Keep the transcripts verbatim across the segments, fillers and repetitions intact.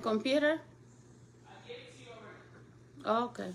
Computer? Okay.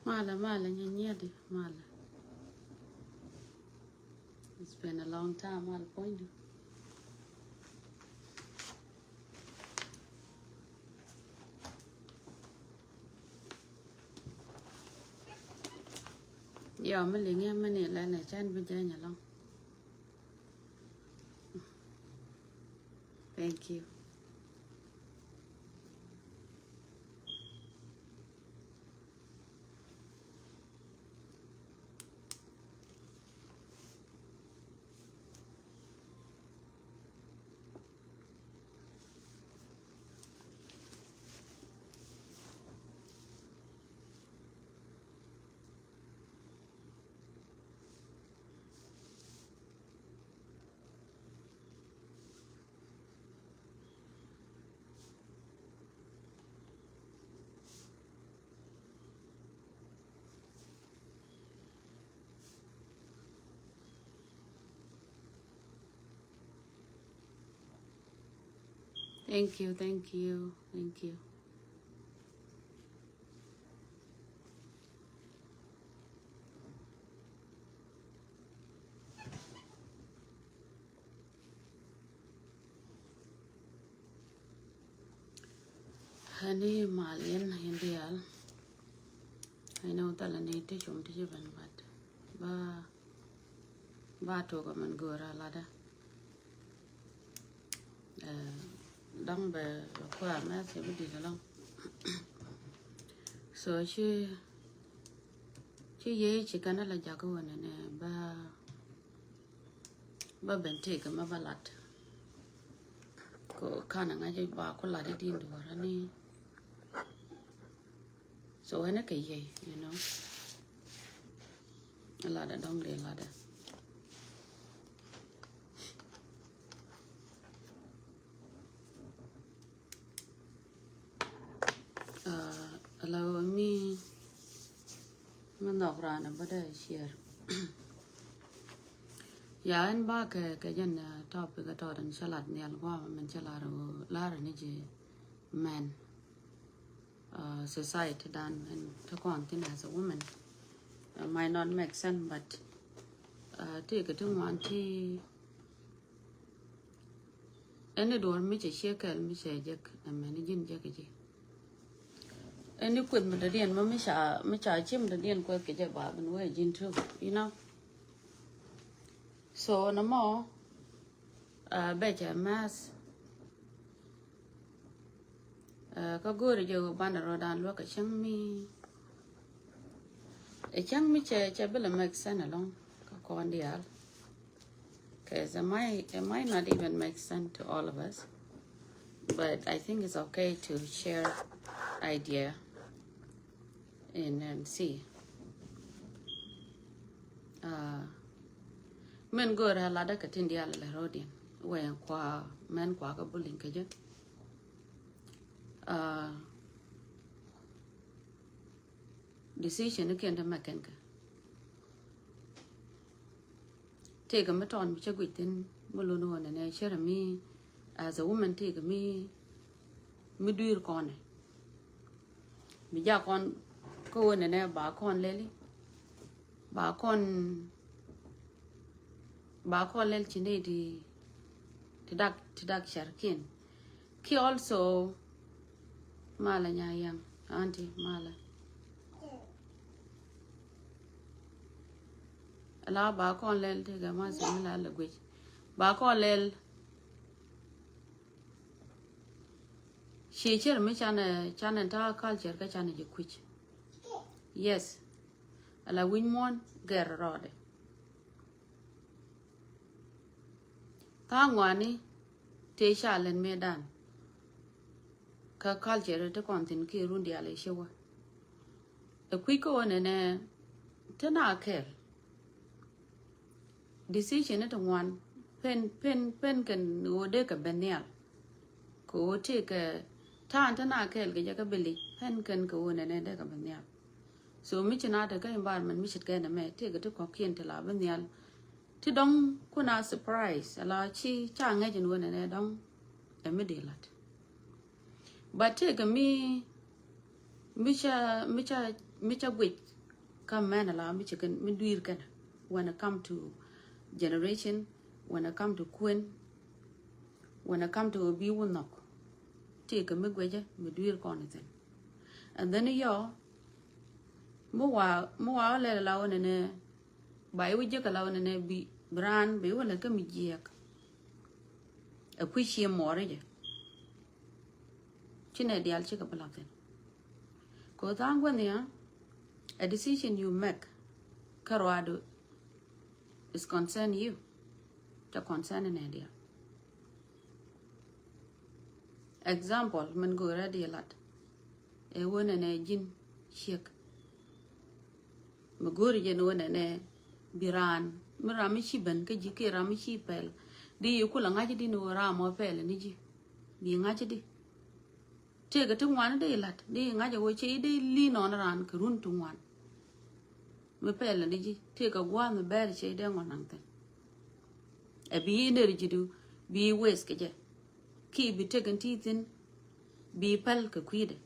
Malɛ, malɛ, nyanyiadi, malɛ. It's been a long time, malɛ puɔ̱nydu. Yɔ, mi liŋ yɛ mi ni lɛ nɛ cɛn bi jɛ nyɛ lɔŋ. Thank you. Thank you, thank you, thank you. Ani mal yɛn in diaal. I know thilɛ ni ti cum ti ci ben, but ba, ba tok a mɛn go̱o̱r a latdä. Eh, dɔ̱ŋ bɛ, bɛ kua̱r mɛ thil bi di̱t ɛlɔ̱ŋ. So ci, ci yee ci kɛn a la jakä wä nɛnɛ ba, ba ben tëëk mɛ ba lat. Ko kanɛ ŋa̱c ba ku lat i̱ di̱n duɔ̱ɔ̱r ani. So ɛn ɛ kɛ yey, you know. Latdä dɔ̱ŋ dee latdä. Ah, ala mi, mi nhɔk raan a bä dee share. Ya, ɛn ba kɛ, kɛ jɛn, ah, topic a tɔɔt ɛn cä lat nhial guam min cä lar, lar ni ji̱ mɛn. Uh, society dan ɛn te kɔn thin as a woman. Uh, might not make sense, but, uh, ti kɛ ti ŋuan ti ɛn i̱ duɔ̱ɔ̱r mi cɛ ciek kɛl mi cɛ jek, ɛmɛn i̱ ji̱n jek i̱ ji̱. Ɛn i̱ kueth mi dɔ̱diɛn ma mi ca, mi ca ci mi dɔ̱diɛn kueth kɛ jɛ ba ben wee ji̱n too, you know. So nɔmɔ, uh, bɛ cɛ math. Uh, kä go̱o̱ri jɛ wä banɛ rɔ dan luäk kä cäŋ mi. Ɛ cäŋ mi cɛ, cɛ bi lɛ make sense ɛlɔ̱ŋ kä kɔn diaal. 'Cause it might, it might not even make sense to all of us. But I think it's okay to share idea. in and see. Uh, min go̱o̱rä ladä kɛ tin diaal lɛ rɔ̱diɛn wɛ kua mɛn kua kä bullying kɛ jɛ. Uh, decision ni kiɛn ti mɛ kɛn kɛ tëëkɛ mi tɔn mi cä guic thin mi lun wä nɛnɛ cärɛ mi as a woman tëëkɛ mi mi dui̱r kɔnɛ. Mi ja kɔn kä wä nɛnɛ ba kɔn lɛli ba kɔn ba kɔn lɛl ci ney ti ti dak ti dak cärkiɛn. Ki also mala nya yaŋ anti mala. Ala ba kɔn lɛl ti gɛ ma sɛ mi la lɛ guic ba kɔn lɛl. Ci cir mi canɛ canɛ ta culture kä canɛ jɛ kuic. Yes. Ala wi̱ny muɔ̱n gɛr rɔɔdɛ. Tha̱a̱ŋ ŋɔaani tëë ca lɛn mëëdan. Kä culture ti kɔn thi̱n kiɛ run diaal i̱ ci wä. Ɛ kui̱ kä wä nɛnɛ te na kɛɛl. Decision ni ti ŋuan pen pen pen kɛn ɣöö dee kɛ ben nhial. Kɛ ɣöö tëëkɛ ta̱a̱n te na kɛɛl kɛ jɛ kä bi lic pen kɛn kɛ ɣöö nɛnɛ dee kɛ ben nhial. So mi ci na te kä environment mi ce̱tkɛ nɛmɛ tëëkɛ ti kɔ̱kiɛn ti la ben nhial. Ti dɔ̱ŋ kun a surprise ala ci ca ŋäc in wen ɛnɛ dɔ̱ŋ. Ɛ mi dee la̱t. But tëëkɛ mi mi ca mi ca mi ca guic kä mɛn ala mi ci kɛn mi dui̱r kɛn. When it come to generation, when it come to kuën, when it come to bi wä nhɔk. Tëëkɛ mi guicä mi dui̱r kɔn ithin. And then yɔ mi wa mi wa wä lɛl ala wä nɛnɛ. Ba iwä jiäk ala wä nɛnɛ bi bi raan bi wä lɛ kä mi jiɛk. Ɛ kui̱ ciɛ muɔɔri jɛ. Ci nɛ diaal cikɛ bi lath thin. Kɛ tha̱a̱ŋ guänh ya a decision you make kä ruaadu is concern you. Ca concern nɛ diaal. Example min go̱o̱rä di lat ɛ wä nɛnɛ ji̱n ciek. Mi go̱o̱ri jɛ ni wä nɛnɛ bi raan mi ram mi ci ben kä ji̱ kiɛ ram mi ci pɛl. Di yi kula ŋa̱c di ni wä ram wä pɛl ni ji̱ bi ŋa̱c di. Tëëkɛ ti ŋuan di lat di ŋa̱c wä cɛ di li nɔn raan kɛ run ti ŋuan. Mi pɛl ni ji̱ tëëkɛ gua̱a̱th mi bɛr cɛ dee ŋuan naŋ thin. Ɛ bi yi ner ji̱ du bi wes kɛ jɛ. Ki bi tëk in ti thin bi pɛl kɛ kui̱dɛ.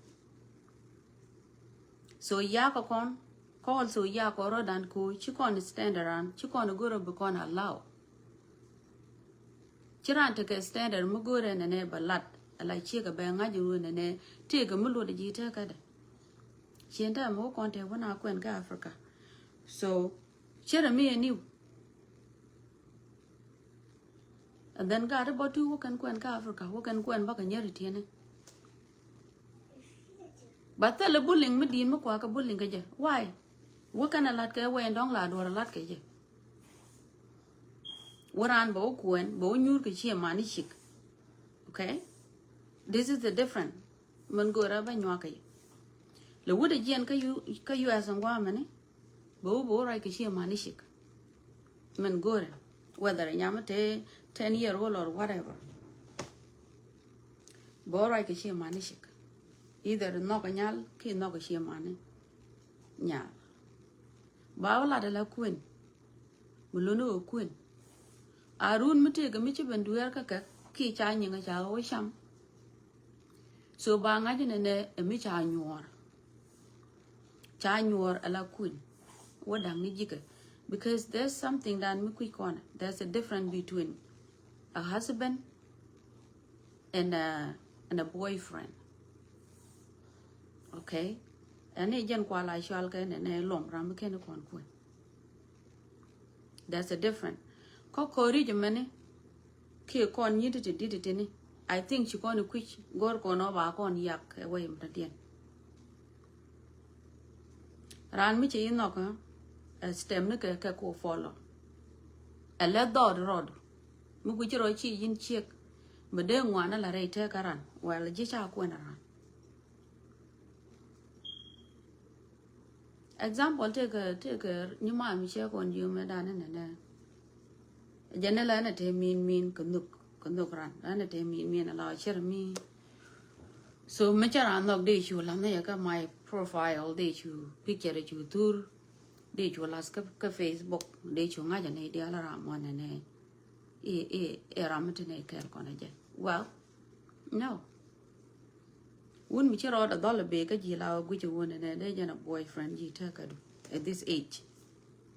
So yakɔ kɔn kɔɔl so yakɔ rɔdan ko ci kɔn standard ran ci kɔn go̱rɛ bi kɔn allow. Ci ran tekɛ standard mi go̱rɛ nɛnɛ bɛ lat ala ciek a bɛ ŋa̱c ruɔ nɛnɛ tëëkɛ mi luɔt ji̱ tekädɛ. Cien tɛ mi wä kɔn tɛ wä na kuɛn kä Africa. So cierɛ mi ɛ niw. And then gaat bä tu wä kɛn kuɛn kä Africa wä kɛn kuɛn bä kɛ nyɛri tiɛni. Ba thilɛ bullying mi di̱i̱n mi kuakä bullying kä jɛ. Why? Wä kɛn a lat kɛ wɛn dɔ̱ŋ la duɔr a lat kɛ jɛ. Wä raan bä wä kuɛn bä wä nyuur kɛ cie mani cik. Okay. This is the different. Min go̱o̱rä bä nyuak kɛ jɛ. Lɛ wut a jiɛn kä U- kä U S in guamɛni. Bɛ wä bɛ wä ruac kɛ cie mani cik. Min go̱o̱rɛ whether nyam te ten year old or whatever. Bɛ wä ruac kɛ cie mani cik. Either nhɔk a nyal ki nhɔk a cie mani nyal. Ba wä lat ala kuën. Mi luni wä kuën. A run mi tëëkɛ mi ci ben dueer kä kɛ ki ca nyiŋ a ca wä cam. So ba ŋa̱c nɛnɛ ɛ mi ca nyuɔɔr. Ca nyuɔɔr ala kuën. Wä da̱ŋ ni ji̱kɛ. Because there's something that mi kui̱ kɔnɛ. There's a difference between a husband and a, and a boyfriend. Okay. Ɛn i̱ jɛn kual a cual kɛ nɛnɛ lom ram mi kɛn kɔn kuën. That's a different. Kɔ kɔ region mɛni kiɛ kɔn nyi ti ti dit ti ni. I think ci kɔn kui̱c go̱r kɔn ɔ ba kɔn yak ɛ wä yim ta diɛn. Raan mi ci inɔk ɛ stem ni kɛ kɛ ko follow. Ɛ lɛ dhɔɔd rɔɔd mi guici rɔ ci yin ciek. Mi dee ŋuan ala rɛy tɛk a ran wɛl ji̱ ca kuɛn a ran. Example, tëëkɛ, tëëkɛ nyimath mi ciɛ kɔn jiö mɛ dan inɛ nɛ. Jɛn ni la ɛn a te min min kɛ nhök, kɛ nhök ran. La ɛn a te min min a la cɛr mi. So mi cɛ ran nhɔk dee cu lath ni yɛ kä my profile, dee cu picture cu thur. Dee cu lath kä, kä Facebook, dee cu ŋa̱c a ni diaal ram mɔ nɛ nɛ. I̱, i̱, i̱ ram mi ti ni kɛɛl kɔn a jɛ. Well, no. Wun mi ci rɔɔd a dhɔl a bee kä ji̱ la wä guic a wun ɛnɛ dee jɛn a boyfriend ji̱ tɛk kädu at this age.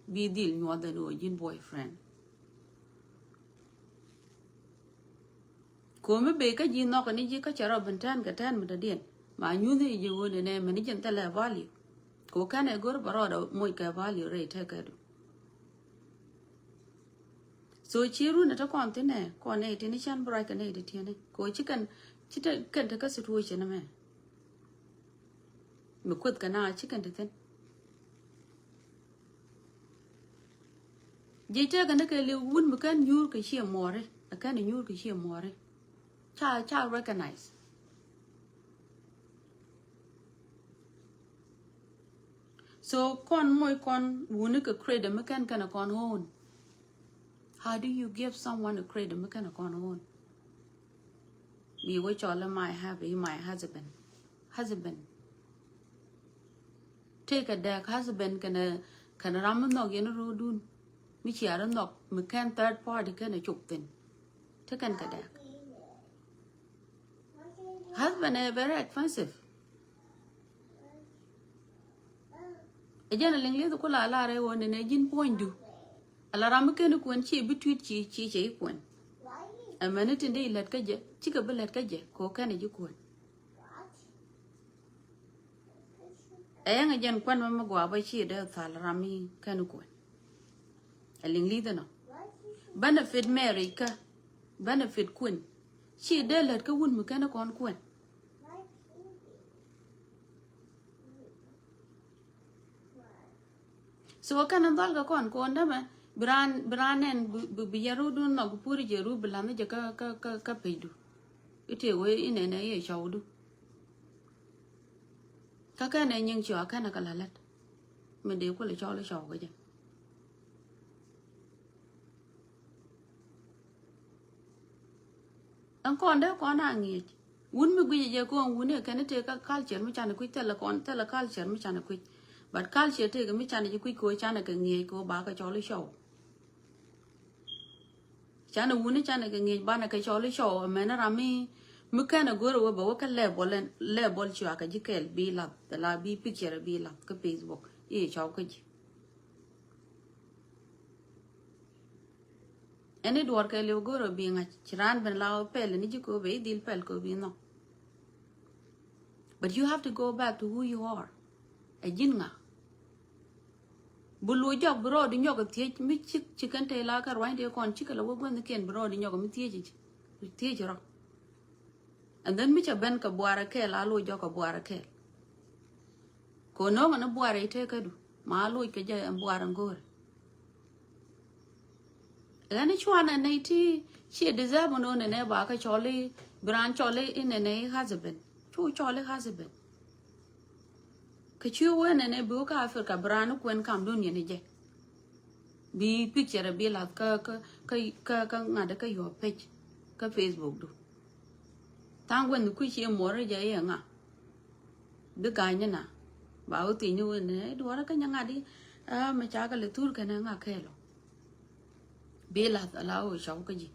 Bi dhil nyuɔth ɛn wä ji̱n boyfriend. Ko̱mi bee kä ji̱ nhɔk ni ji̱ kä cɛ rɔ ben tɛn kɛ tɛn mi dɔ̱diɛn. Ma nyuth i̱ ji̱ wun ɛnɛ mɛn i̱ jɛn thilɛ value. Ko kɛn ɛ go̱r bɛ rɔɔd a moc kɛ value rɛy tɛk kädu. So ci run ɛ te kɔn thin ɛ kɔn ɛ tin i̱ cɛn bi ruac kɛ nɛ iti tiɛn ɛ ko ci kɛn ci te kɛn te kä situation mɛ. Mi kueth kɛ na ci kɛn te thin. Ji̱ tëëkɛ ni kɛ liw wun mi kɛn nyuur kɛ ciɛ muɔri ɛ kɛn nyuur kɛ ciɛ muɔri. Ca ca recognize. So kɔn moc kɔn wuni kɛ credit mi kɛn kɛn kɔn own. How do you give someone a credit mi kɛn kɔn own? Mi wä cɔl my happy my husband. Husband. Tëë kɛ dɛk husband kɛnɛ kɛnɛ ram mi nhɔk yɛn ro̱o̱dun. Mi cia ri nhɔk mi kɛn third party kɛnɛ cop thin. Tëë kɛn kɛ dɛk. Husband ɛ very expensive. Ɛ jɛn a liŋ lieth ku la lar ɛ wä nɛnɛ ji̱n puɔ̱nydu. Ala ram mi kɛn kuɛn ci bi tui̱t ci ci cɛ i̱ kuɛn. Ɛmɛni tin dee ilät kä jɛ cikɛ bi lät kä jɛ kɛ wä kɛn ɛ ji̱ kuɛn. Ɛ yɛn ɛ jɛn kuɛn mɛ mi gɔaa bä ci dee thal ram mi kɛn kuɛn. Ɛ liŋ li̱th ɛnɔ. Benefit marriage kä benefit kuɛn ci dee lät kä wun mi kɛn kɔn kuɛn. So kɛn dhɔl kɛ kɔn kɔn dämɛ bi raan bi raan nɛn bi yɛ rudun nɔ bi puri jɛ ru bi lath ni jɛ kä kä kä kä pecdu. Ite wee inɛnɛ iɛ cɔwdu. Kä kɛn ɛ nyiŋ cua kɛn ɛ kɛ la lät. Min dee kulɛ cɔl ɛ cɔw kɛ jɛ. Ɛn kɔn dee kɔn a ŋi̱eec. Wun mi guic jɛ kɔn wun ɛ kɛn tëë kä culture mi canɛ kui̱c thilɛ kɔn thilɛ culture mi canɛ kui̱c. But culture tëë kɛ mi canɛ jɛ kui̱c kɛ wä canɛ kɛ ŋi̱eec kɛ wä ba kɛ cɔl i̱ cɔw. Canɛ wun i̱ canɛ kɛ ŋi̱eec banɛ kɛ cɔl i̱ cɔw ɛmɛn ram mi mi kɛn ɛ go̱r ɛ wä bɛ wä kä level ɛn level cua kɛ ji̱ kɛɛl bi lath la bi picture bi lath kä Facebook i̱ cɔw kä ji̱. Ɛn i̱ duɔ̱ɔ̱r kɛ liw go̱o̱r ɔ bi ŋa̱c ci raan ben la ɔ pɛl ni ji̱ ko̱o̱p ɛ i̱ dhil pɛl ko̱o̱p i̱ nhɔk. But you have to go back to who you are. Ɛ ji̱n ŋa? Bi luɔc jɔk bi rɔɔd inyɔk ɛ thiec mi cik ci kɛn tëë la kä ruany dee kɔn cikɛ la wä guänh kiɛn bi rɔɔd inyɔk mi thiec i̱ thiec rɔ. And then mi cɛ ben kɛ buarɛ kɛɛl a loc jɔk kɛ buarɛ kɛɛl. Kɛ nööŋɛ ni buarɛ i̱ tekädu ma a loc kɛ jɛ ɛn buarɛ ŋo̱o̱rɛ. Ɣän i̱ cuanɛ nɛy ti ciɛ deserve nööŋɛ nɛ ba kɛ cɔl i̱ bi raan cɔl i̱ nɛnɛ i̱ husband. Cu cɔl i̱ husband. Kɛ ci wee nɛnɛ bi wä kä Africa bi raan i̱ kuɛn kam dun yɛn i̱ jɛ. Bi picture bi lath kä kä kä kä ŋa̱t kä your page kä Facebook du. Tha̱a̱ŋ guɛn kui̱ ci muɔr jɛ iɛ ŋa. Bi ga̱ny ni na ba wä thiec ni wen i̱ duɔrä kä nyɛ ŋa̱t i̱ a mɛ ca kɛ lɛ thur kɛn ɛ ŋa kɛɛl ɔ. Bi lath ala wä cɔw kä ji̱.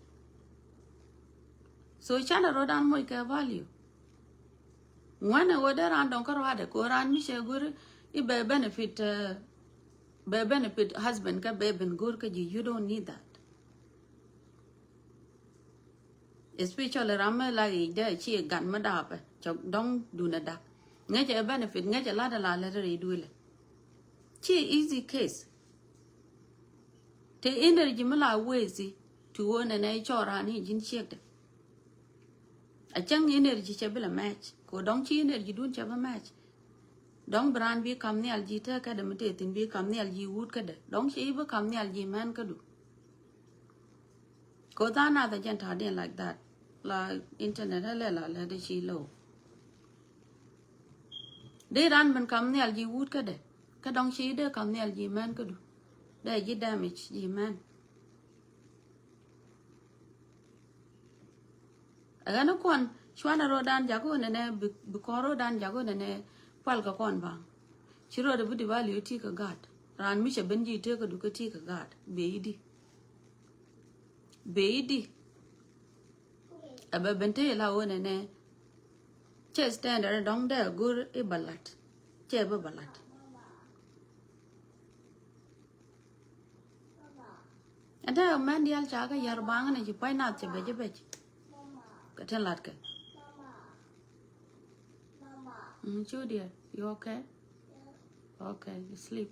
So canɛ rot an moc kɛ value. Ŋuɛnɛ wä dee raan dɔ̱ŋ kä ruaadɛ ko raan mi cɛ go̱ri i̱ bɛ benefit bɛ benefit husband kä bɛ ben go̱r kä ji̱. You don't need that. Especially ram mi la yic dee ci gat mi daapɛ cɛ dɔŋ dun ɛ dak. Ŋäcɛ benefit ŋäcɛ lat ala lät rɛy duëlɛ. Ci easy case. Te energy mi la waste ti wä nɛnɛ cɔɔran i̱ ji̱n ciekdɛ. A cäŋ energy cɛ bi la match ko dɔŋ ci energy dun cɛ bi match. Dɔŋ bi raan bi kam nhial ji̱ te kädɛ mi te thin bi kam nhial ji̱ wut kädɛ dɔŋ ci bi kam nhial ji̱ mɛn kädu. Ko tha̱a̱ŋ nath a jɛn ta̱a̱diɛn like that la internet a lɛ la lɛ de ci low. Dee ran ben kam nhial ji̱ wut kädɛ. Kä dɔ̱ŋ ci dee kam nhial ji̱ män kädu. Dee ji̱ damage ji̱ män. Ɛ ɣän ni kuɔn cuanɛ ro̱o̱dan jakä nɛnɛ bi, bi kɔn ro̱o̱dan jakä nɛnɛ pual kɛ kɔn baŋ. Ci ro̱o̱dɛ bi di ba li̱w ti kɛ gaat. Raan mi cɛ ben ji̱ tekä du kä ti kɛ gaat. Bee i̱di. Bee i̱di. Ɛ bɛ ben te la wä nɛnɛ. Cɛ standard dɔ̱ŋ dee go̱r i̱ bä la̱t. Cɛ bä bä la̱t. Ɛn te mɛn diaal ca kɛ yar baŋ ni ci pua̱c nath cɛ bɛc bɛc. Kɛ tin la̱t kɛ. Mm, cu dear, you okay? Okay, you sleep.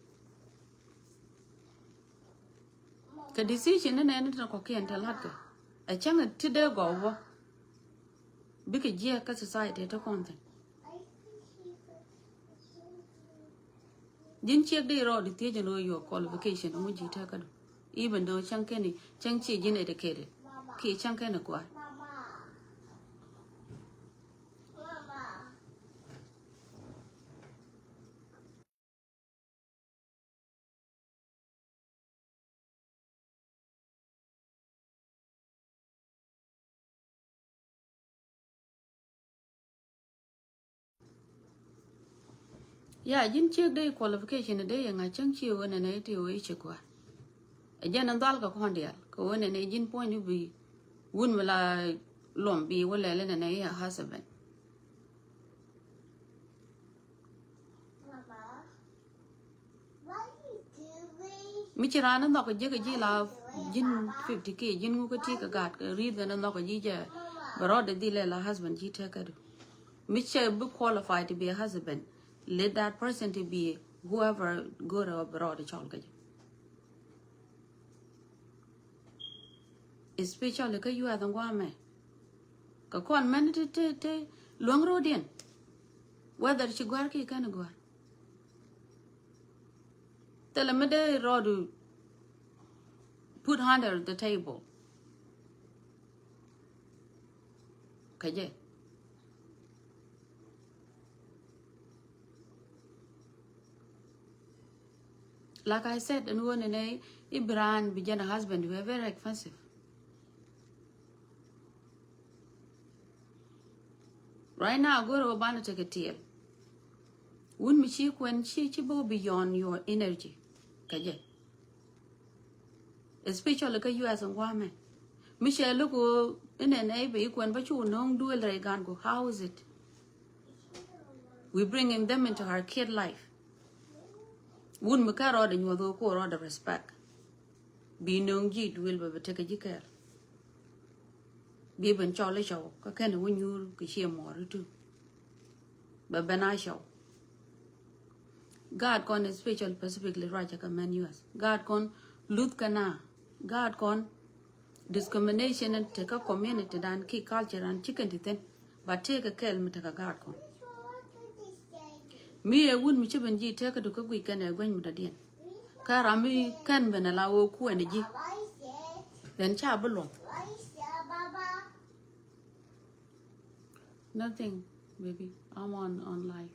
Kɛ decision ni nɛn ni tin kɔ̱kiɛn te la̱t kɛ. Ɛ cäŋ ti dee gɔw bä. Bikɛ jiɛk kä society te kɔn thin. Ji̱n ciek di rɔɔd thiec in rɔ your qualification ŋu ji̱ tekä du. Even though cäŋ kɛn cäŋ ci ji̱n educated. Kiɛ cäŋ kɛn gua̱a̱r. Ya, ji̱n ciek dee qualification dee yɛ ŋa̱c cäŋ ci ɣöö nɛnɛ ti ɣöö i̱ ci gua̱a̱r. Ɛ jɛn in dhal kɛ kɔn diaal kɛ ɣöö nɛnɛ ji̱n puɔ̱ny bi wun mi la luɔm bi wä lɛl nɛnɛ i̱ a husband. Mi ci raan ni nhɔk jiäk ji̱ la ji̱n fifty K ji̱n ŋu kä ti kɛ gat kɛ ri̱th ni nhɔk ji̱ jɛ bɛ rɔɔdɛ dhil lɛ la husband ji̱ tekä du. Mi cɛ bi qualify to be a husband, let that person to be whoever go̱rɛ bɛ rɔɔdɛ cɔl kä jɛ. Especially kä U S in guamɛ. Kɛ kɔn mɛn ti ti ti luäŋ ro̱diɛn. Whether ci gua̱r ki kɛn gua̱r. Thilɛ mi dee rɔɔdu put under the table. Kä jɛ. Like I said, ɛn ɣöö nɛnɛ i̱ bi raan bi jɛn a husband who are very expensive. Right now, go̱o̱r ɣöö banɛ tekɛ tiɛɛl. Wun mi ci kuɛn ci ci bä beyond your energy. Kä jɛ. Especially kä U S in guamɛ. Mi cɛ lo̱k ɣöö inɛn ɛ bɛ i̱ kuɛn bä cu no̱o̱ŋ duël rɛy gan ku, how is it? We bringing them into our kid life. Wun mi kä rɔɔdɛ nyuɔth ɣöö ko rɔɔdɛ respect. Bi no̱o̱ŋ ji̱ duël bɛ bɛ tekɛ ji̱ kɛɛl. Bi ben cɔl i̱ cɔw kä kɛn i̱ wä nyuur kɛ ciɛ muɔɔr i̱ tu. Bɛ ben a cɔw. Gaat kɔn especially Pacifically ruacä kä mɛn U S. Gaat kɔn luth kä na. Gaat kɔn discrimination in tekä community dan ki culture dan ci kɛn ti thin. Ba tekɛ kɛɛl mi tekɛ gaat kɔn. Mi ɛ wun mi ci ben ji̱ tekä du kä guic kɛn ɛ gueny mi dɔ̱diɛn. Kä ram mi kɛn ben ala wä kuɛn ji̱. Then ca bi luɔth. Nothing, baby. I'm on, on live.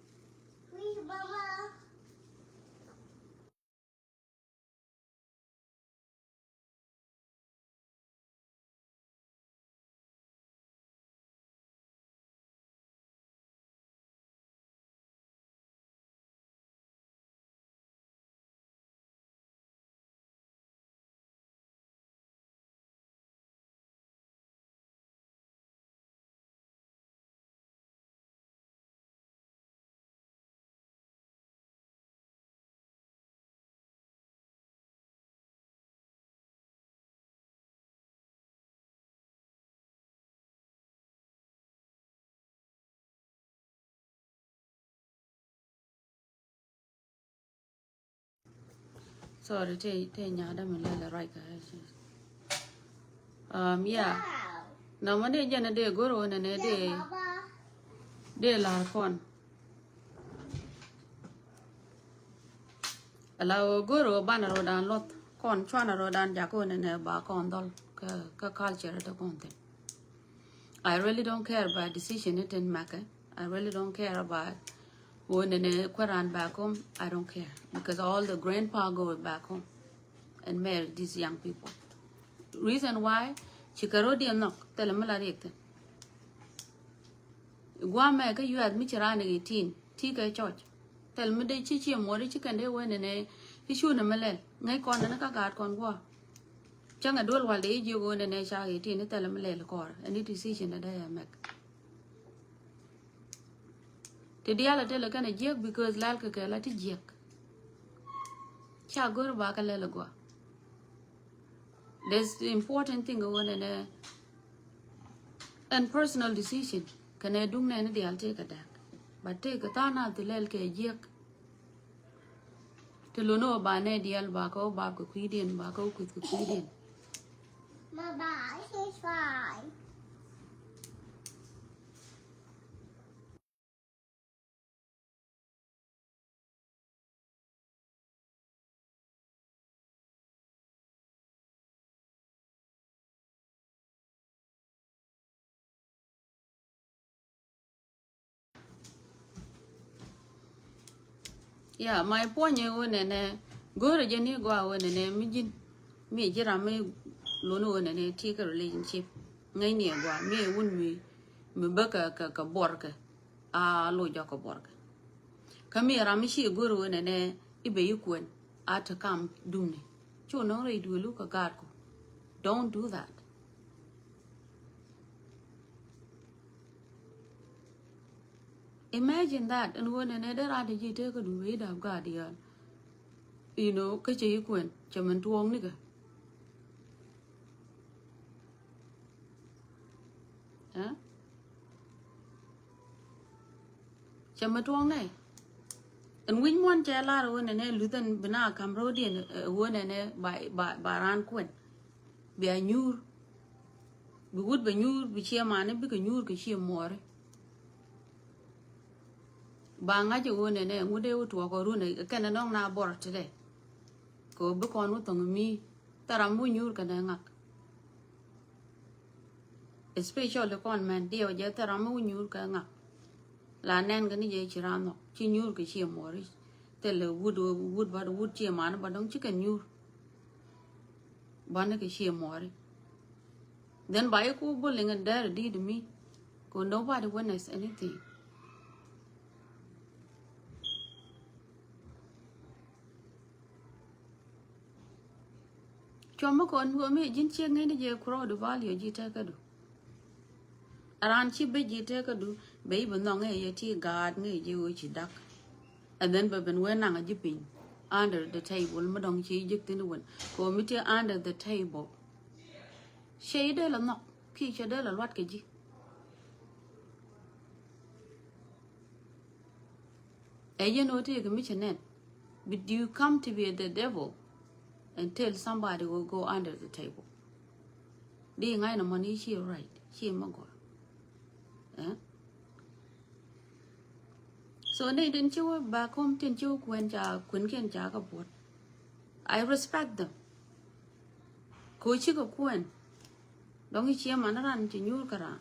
Sorry, te, te nyada mi lɛl ruac kä. Um, yeah. Nɔmɔ dee jɛn dee go̱r wä nɛnɛ dee, dee lar kɔn. Ala wä go̱r wä banɛ ro̱dan luɔth kɔn cuanɛ ro̱dan jak wä nɛnɛ ba kɔn dhɔl kä, kä culture te kɔn thin. I really don't care about decision it in make. I really don't care about Ɣöö nɛnɛ kuɛ raan back home, I don't care because all the grandpa go back home and marry these young people. Reason why? Ci kɛ rot diɛ nhɔk thilɛ mi la riɛk thin. Guamɛ kä yuath mi ci raan i̱ tin ti kɛ church. Thil mi dee ci ci muɔri ci kɛn dee wen nɛ ci cu ni mi lɛl ŋäc kɔn ni ka gaat kɔn guɔ. Cäŋɛ duel wal dee jiök wen nɛ ca i̱ tin ni thil mi lɛl kɔr ɛn ni decision ni dee yɛ mɛk. Ti diaal a tëlɛ kɛn a jiäk because lɛl kɛ kɛ la ti jiäk. Ca go̱r ba kɛ lɛl a gua. There's the important thing wen nɛ ɛn personal decision kɛnɛ duŋ nɛ ni diaal tëëk a däk. But tëëk a tha̱a̱ŋ a thi lɛl kɛ jiäk. Ti lun ɔ ba nɛ diaal ba kɛ ɔ bap kɛ kui̱diɛn ba kɛ ɔ kui̱th kɛ kui̱diɛn. Bye bye. Yeah, my point ɛ ɣöö nɛnɛ go̱o̱rɛ jɛ ni gɔaa ɣöö nɛnɛ mi ji̱n mi ji̱ ram mi lun ɣöö nɛnɛ ti kɛ relationship ŋäcni ɛ gɔaa mi ɛ wun mi mi bä kɛ kɛ kɛ buɔrkɛ. A loc jɔk kɛ buɔrkɛ kä mi ram mi ci go̱o̱rɛ ɣöö nɛnɛ i̱ bɛ yi kuɛn a te kam dumni. Cu nɔŋ rɛy duëlu kɛ gaatku. Don't do that. Imagine that ɛn ɣöö nɛnɛ dee raan te ji̱ tekä du bɛ i̱ dap gaat yɔl. You know kä cɛ yi kuɛn cɛ min tuɔɔk nikɛ. Cɛ mi tuɔŋ nɛ ɛn wi̱c muɔ̱n cɛ lar ɣöö nɛnɛ luthɛn bi na ka̱m ro̱o̱diɛn ɣöö nɛnɛ ba ba ba raan kuɛn. Bia nyuur bi wut bɛ nyuur bi ciɛ mani bikɛ nyuur kɛ ciɛ muɔɔri. Ba ŋa̱c ɣöö nɛnɛ ŋut dee wä tuɔɔk ɔ run kɛn ɛ nɔŋ na bɔr ti dɛ. Kɛ ɣöö bi kɔn wä thoŋ mi thɛram wä nyuur kɛn ɛ ŋak. Especially kɔn mɛn diɛw jɛ thil ram mi wä nyuur kɛ ŋak. La nɛn kɛ ni jɛ ci ran nhɔk ci nyuur kɛ ci muɔri. Thil wut wut ba wut ci man ba dɔŋ ci kɛ nyuur. Ba ni kɛ ci muɔri. Then ba yi ku bullying and dare did mi. Ko nobody witness anything. Cuɔm mi kɔn mi ji̱n ciek ŋäcni jɛ crowd value ji̱ tekädu. A raan ci ben ji̱ tekädu ben i̱ bi nhɔk ŋäc yɛ ti gaat ŋäc jɛ ɣöö ci dak. And then bɛ ben wee naŋ a ji̱ piny under the table mi dɔ̱ŋ ci ji̱ thi̱n wän kɛ ɣöö mi ti under the table. Cɛ i̱ dee la nhɔk kiɛ cɛ dee la luat kɛ ji̱. Ɛ yɛn ɣöö tëëkɛ mi cɛ nɛn. But do you come to be the devil and tell somebody will go under the table? Di ŋa̱c nɔmɔ ni ci right ci mi gɔaa. Eh? So ni tin ci wä back home tin ci wä kuɛn ca kuɛn kiɛn ca kɛ buɔt. I respect them. Ko cikɛ kuɛn. Dɔŋ i̱ ciɛ man ran ci nyuur kä ran.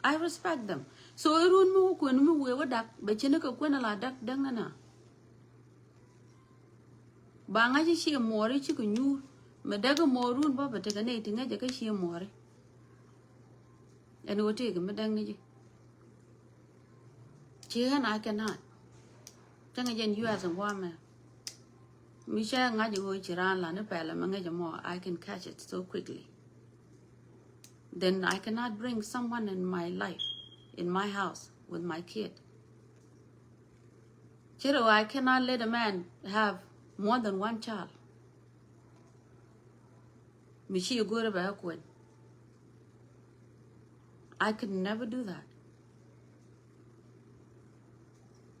I respect them. So irun mi wä kuɛn mi wee wä dak bɛ cini kɛ kuɛn ala dak däŋ nana. Ba ŋa̱c i̱ ciɛ muɔri cikɛ nyuur. Mɛ däk i̱ muɔrun bä bɛ tekɛ nɛy ti ŋäcɛ kä ciɛ muɔri. Ɛn wä tëëkɛ mi däŋ ni ji̱. Ci ɣän a kɛ naat. Cäŋɛ jɛn U S in guamɛ. Mi cɛ ŋa̱c ɣöö ci raan la ni pɛl ɛmɛ ŋäc ɛmɔ, I can catch it so quickly. Then I cannot bring someone in my life, in my house, with my kid. Cɛ rɛ ɣöö I cannot let a man have more than one child. Mi ci go̱o̱rɛ bɛ kuɛn. I could never do that.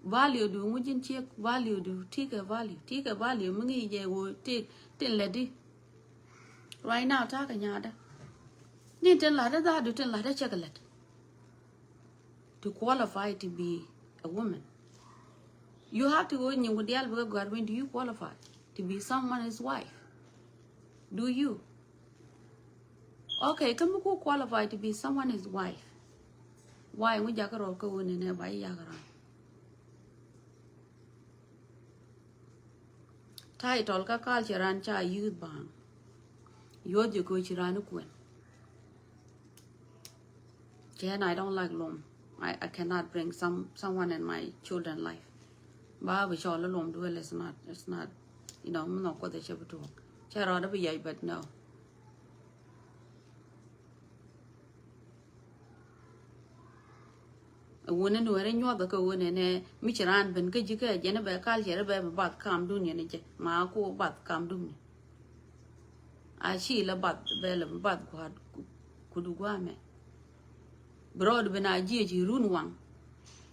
Value du ŋuc in ciek value du tikɛ value tikɛ value mi ŋi̱i̱c jɛ wo tik tin lɛ di. Right now takɛ nyaatdä. Ni tin latdä dhadu tin latdä cɛ kɛ lät. To qualify to be a woman. You have to go nyiŋ ku dial bikɛ gɔ̱a̱r win, do you qualify to be someone's wife? Do you? Okay, kä mi ku qualify to be someone's wife. Why ŋu jakä rɔɔk kä wun in ɛ ba yi yak ran? Title kä culture ran ca youth baŋ. Youth jɛ koci ran kuɛn. Kɛn I don't like lom. I, I cannot bring some someone in my children life. Ba bi cɔl lom duel, it's not, it's not, you know, mi nɔ kuɔth cɛ bi tuɔk. Cɛ rɔɔdɛ bi yɛc, but no. Wun ni nuɛri nyuɔth kä wun ni mi ci ran ben kä jikä jɛn bɛ culture bɛ bi bath kam dun yɛn jɛ ma ko bath kam dun ni. A ci la bath bɛ la bi bath guat kudu guamɛ. Bi rɔɔd ben a jiɛ ci run waŋ.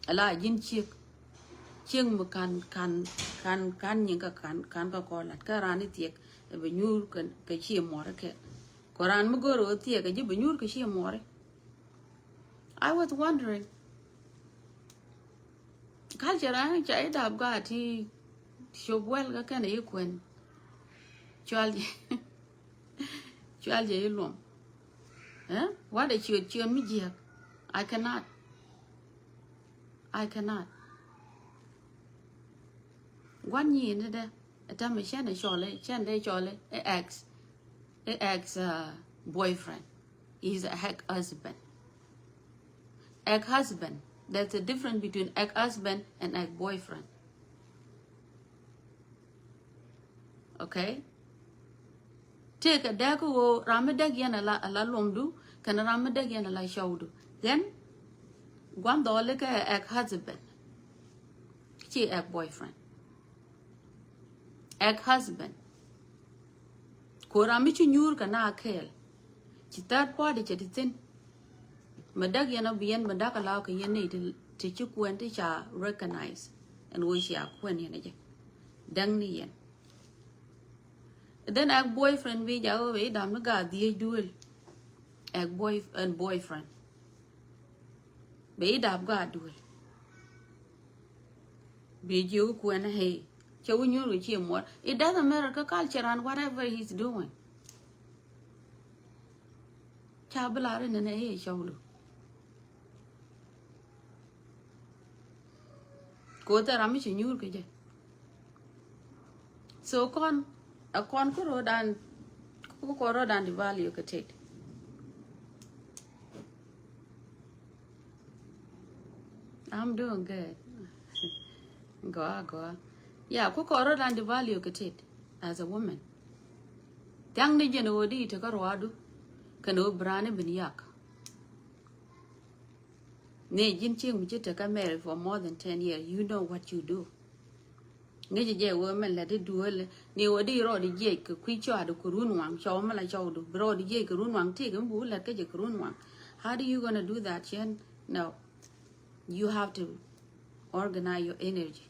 Ala jin ciek. Ciek mi kan, kan, kan, kan nyin ka kan, kan ka kɔ lat. Kä ran ni thiek, bɛ nyur ka, ka ci muɔr kɛ. Kɔ ran mi gor wä thiek, a ji̱ bɛ nyur ka ci muɔr. I was wondering. Culture an ca idap gaa ti cop wɛl kä kɛn i̱ kuɛn. Cual jɛ, cual jɛ i̱ luɔm. Eh? What a ciöt ciöt mi jiäk. I cannot. I cannot. Guan nyi ni dɛ. Ɛ tɛm ɛ cɛn ɛ cɔl ɛ, cɛn dɛ cɔl ɛ, ɛ ex, ɛ ex, uh, boyfriend. He's a ex husband. Ex husband. There's a difference between ex husband and ex boyfriend. Okay? Tëëkɛ dääk ɣöö ram mi däk yɛn ala, ala luɔmdu kɛnɛ ram mi däk yɛn ala cɔwdu. Then gua̱n dhɔli kɛ ex husband. Ci ex boyfriend. Ex husband. Ko ram mi ci nyuur kɛ na kɛɛl. Ci third party cɛ ti thin. Mɛ däk yɛn a bi yɛn mɛ däk a law kɛ yɛn ni ti, ti ci kuɛn ti ca recognize. Ɛn wee cia kuɛn yɛn a jɛ däŋ ni yɛn. Then ex boyfriend bi jakä bɛ idam ni gaa dhiec duel. Ex boy and boyfriend. Bɛ idam gaa duel. Bi jiök kuɛn hei cɛ wi nyuur kɛ ci muɔr. It doesn't matter kä culture and whatever he's doing. Ca bi lar inɛnɛ i̱ cɔwdu. Koth ɛ ram mi ci nyuur kɛ jɛ. So kɔn ɛ kɔn ku ro̱o̱dan, ku kɔn ro̱o̱dan di value kɛ tet. I'm doing good. Goa goa. Yeah, ku kɔn ro̱o̱dan di value kɛ tet as a woman. Thiaŋ ni jɛn ɣöö di i̱ tekä ruaadu kɛn ɣöö bi raan i̱ bin yak. Ni ji̱n cieŋ mi ci tekä married for more than ten years, you know what you do. Ŋi̱ci jɛ wee mɛn lɛ ti duel ni wä di rɔɔd jiɛc kɛ kui̱ cɔaadu kɛ run waŋ cɔw mɛ la cɔwdu bi rɔɔd jiɛc kɛ run waŋ ti kɛ mi bu lät kä jɛ kɛ run waŋ. How do you gonna do that, Chen? No. You have to organize your energy.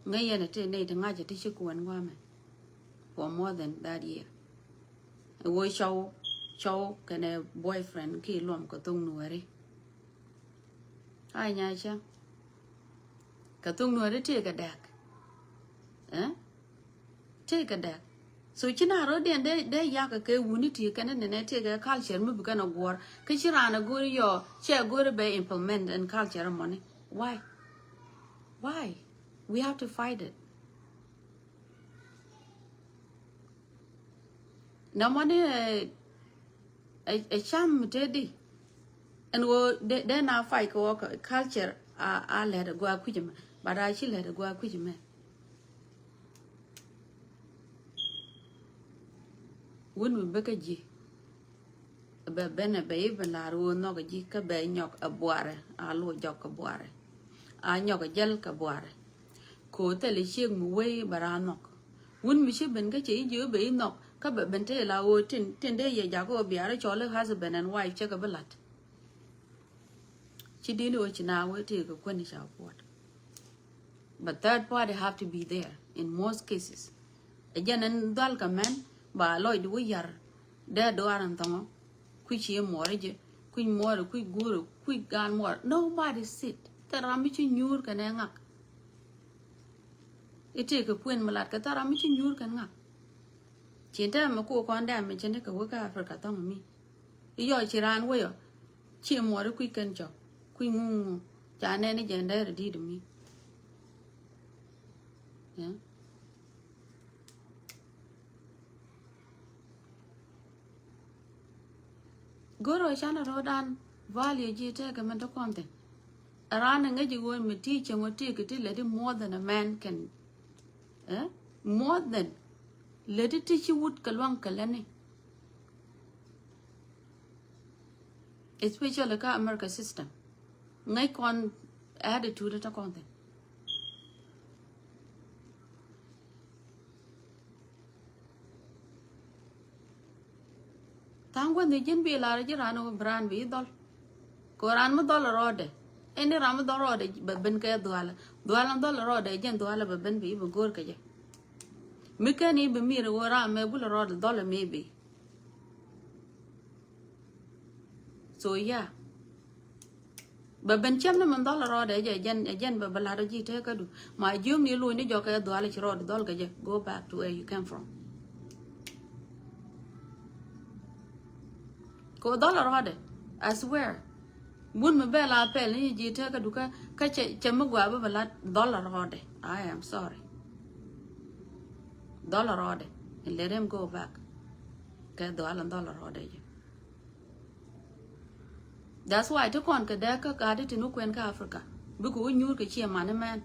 Ŋäc yɛn ɛ ti nɛy ti ŋa̱cä ti ci kuɛn gua̱a̱mɛ for more than that year. Ɛ wee cɔw, cɔw kɛnɛ boyfriend ki luɔm kɛ thok nuɛri. A nya cä kɛ thok nuɛri tëëkɛ dɛk. Eh? Tëëkɛ dɛk. So ci na rɔ diɛn dee, dee yak kɛ wuni ti kɛn ni nɛ tëëkɛ culture mi bi kɛn a guɔr. Kä ci raan a go̱ri yɔ cɛ go̱ri bɛ implement in culture mɔni. Why? Why? We have to fight it. Nɔmɔni ɛ, ɛ, ɛ cam tedi. Ɛn ɣöö dee, dee na fight kɛ wä culture a, a lɛt a gɔaa kui̱c ɛmɛ. But a ci lɛt a gɔaa kui̱c ɛmɛ. Wun mi bä kä ji̱. Bɛ ben ɛ bɛ i̱ ben la̱r ɣöö nhɔk ɛ ji̱ kä bɛ nyɔk ɛ buarɛ a lo̱ jɔk kɛ buarɛ. A nyɔk ɛ jäl kɛ buarɛ. Ko̱ thil i̱ ciek mi wei bɛ raa nhɔk. Wun mi ci ben kä cɛ i̱ ji̱ bɛ i̱ nhɔk kä bɛ ben tëë la ɣöö tin, tin dee yɛ jak ɣöö biarɛ cɔl i̱ husband and wife cɛ kɛ bi la̱t. Ci di̱n i̱ ɣöö ci na wee tëë kɛ kuäni ca puɔt. But third party have to be there in most cases. Ɛ jɛn ɛn dhɔl kɛ mɛn ba lɔcdu wä yar dee duaar ɛn thɔŋɔ. Kui̱ ci muɔɔri jɛ, kui̱ muɔɔri, kui̱ guuri, kui̱ gaan muɔɔri. Nobody sit. Thil ram mi ci nyuur kɛn ɛ ŋak. I̱ tëë kɛ kuën mi lat kɛ thil ram mi ci nyuur kɛn ŋak. Cin tɛmɛ mi ku kɔn dɛm mi cin kɛ wek kä Africa thɔŋ mi. I̱ yɔ ci raan weyɔ ci muɔri kui̱ kɛn cɔk kui̱ ŋuŋ ŋuŋ. Ca nɛn i̱ jɛn dɛr i̱ di̱t mi. Yeah. Go̱rɛ canɛ ro̱o̱dan value ji̱ tekɛ mɛn ti kɔn thin. Ɛ ran ɛ ŋäc i̱ ɣöö mi ti cieŋ ɔ ti kɛ ti lɛ di more than a man can, eh? More than lɛ di ti ci wut kɛ luaŋ kɛ lɛ ni. Especially kä America system. Ŋäc kɔn attitude tɛ kɔn thin. Tha̱a̱ŋ guäth ni ji̱n bi lar ji̱ ran wä bi ran bi dhɔl. Ko ran mi dhɔl rɔɔdɛ. Ɛn ni ran mi dhɔl rɔɔdɛ bɛ ben kɛ dhualä. Dhualä dhɔl rɔɔdɛ jɛn dhualä bɛ ben bi bi go̱o̱r kɛ jɛ. Mi kɛn i̱ bi mir wä ran mɛ bul rɔɔdɛ dhɔl mi bi. So yeah. Bɛ ben cäm ni min dhɔl rɔɔdɛ jɛ jɛn, jɛn bɛ bɛ lat ji̱ tekädu. Ma jiöm ni luny ni jɔkɛ dhual ci rɔɔd dhɔl kɛ jɛ. Go back to where you came from. Ko dhɔl rɔɔdɛ. I swear. Wun mi bɛ la pɛl ni ji̱ tekädu kä, kä cɛ, cɛ mi gua bɛ bɛ lat dhɔl rɔɔdɛ. I am sorry. Dhɔl rɔɔdɛ. And let him go back. Kɛ dhual dhɔl rɔɔdɛ jɛ. That's why ti kɔn kɛ dee kä gat ti ni kuɛn kä Africa. Bikɛ wä nyuur kɛ ciɛ mani mɛn.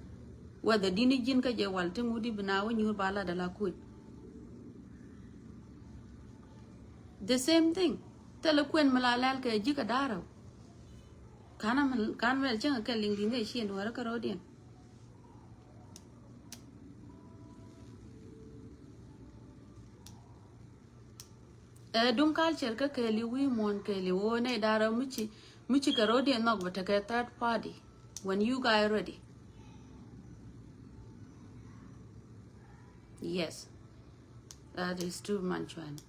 Whether dini ji̱n kä jɛ wal ti ŋut di bi na wä nyuur ba la dala kui̱. The same thing. Thilɛ kuɛn mi la lɛl kɛ ji̱ kɛ da̱rä. Kan mi, kan mɛl cäŋ kɛ liŋ liŋ dee ciɛ nuɔrä kä ro̱diɛn. Ɛ duŋ culture kä kɛɛli wi̱i̱ muɔ̱ɔ̱n kɛɛli woo nɛy da̱rä mi ci, mi ci kɛ ro̱diɛn nhɔk bɛ tekɛ third party. When you guys ready. Yes. That is true, Manchuan.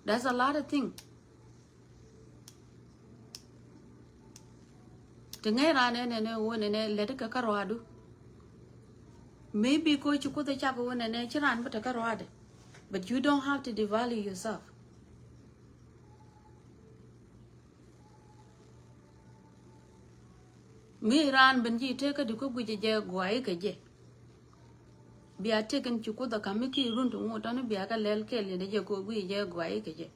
There's a lot of things. Ti ŋäc ran ɛn ɛn ɛ wun ɛn ɛ lɛt kɛ kä ruadu. Maybe ko ci kuth ɛ cak wun ɛn ɛ ci ran bä te kä ruadɛ. But you don't have to devalue yourself. Mi ran ben ji̱ tekä di kä guic jɛ guay kɛ jɛ. Bia tekin ci kuth ɛ kam mi ki run ti ŋut tɔni bia kä lɛl kɛl yɛn jɛ ko guic jɛ guay kɛ jɛ.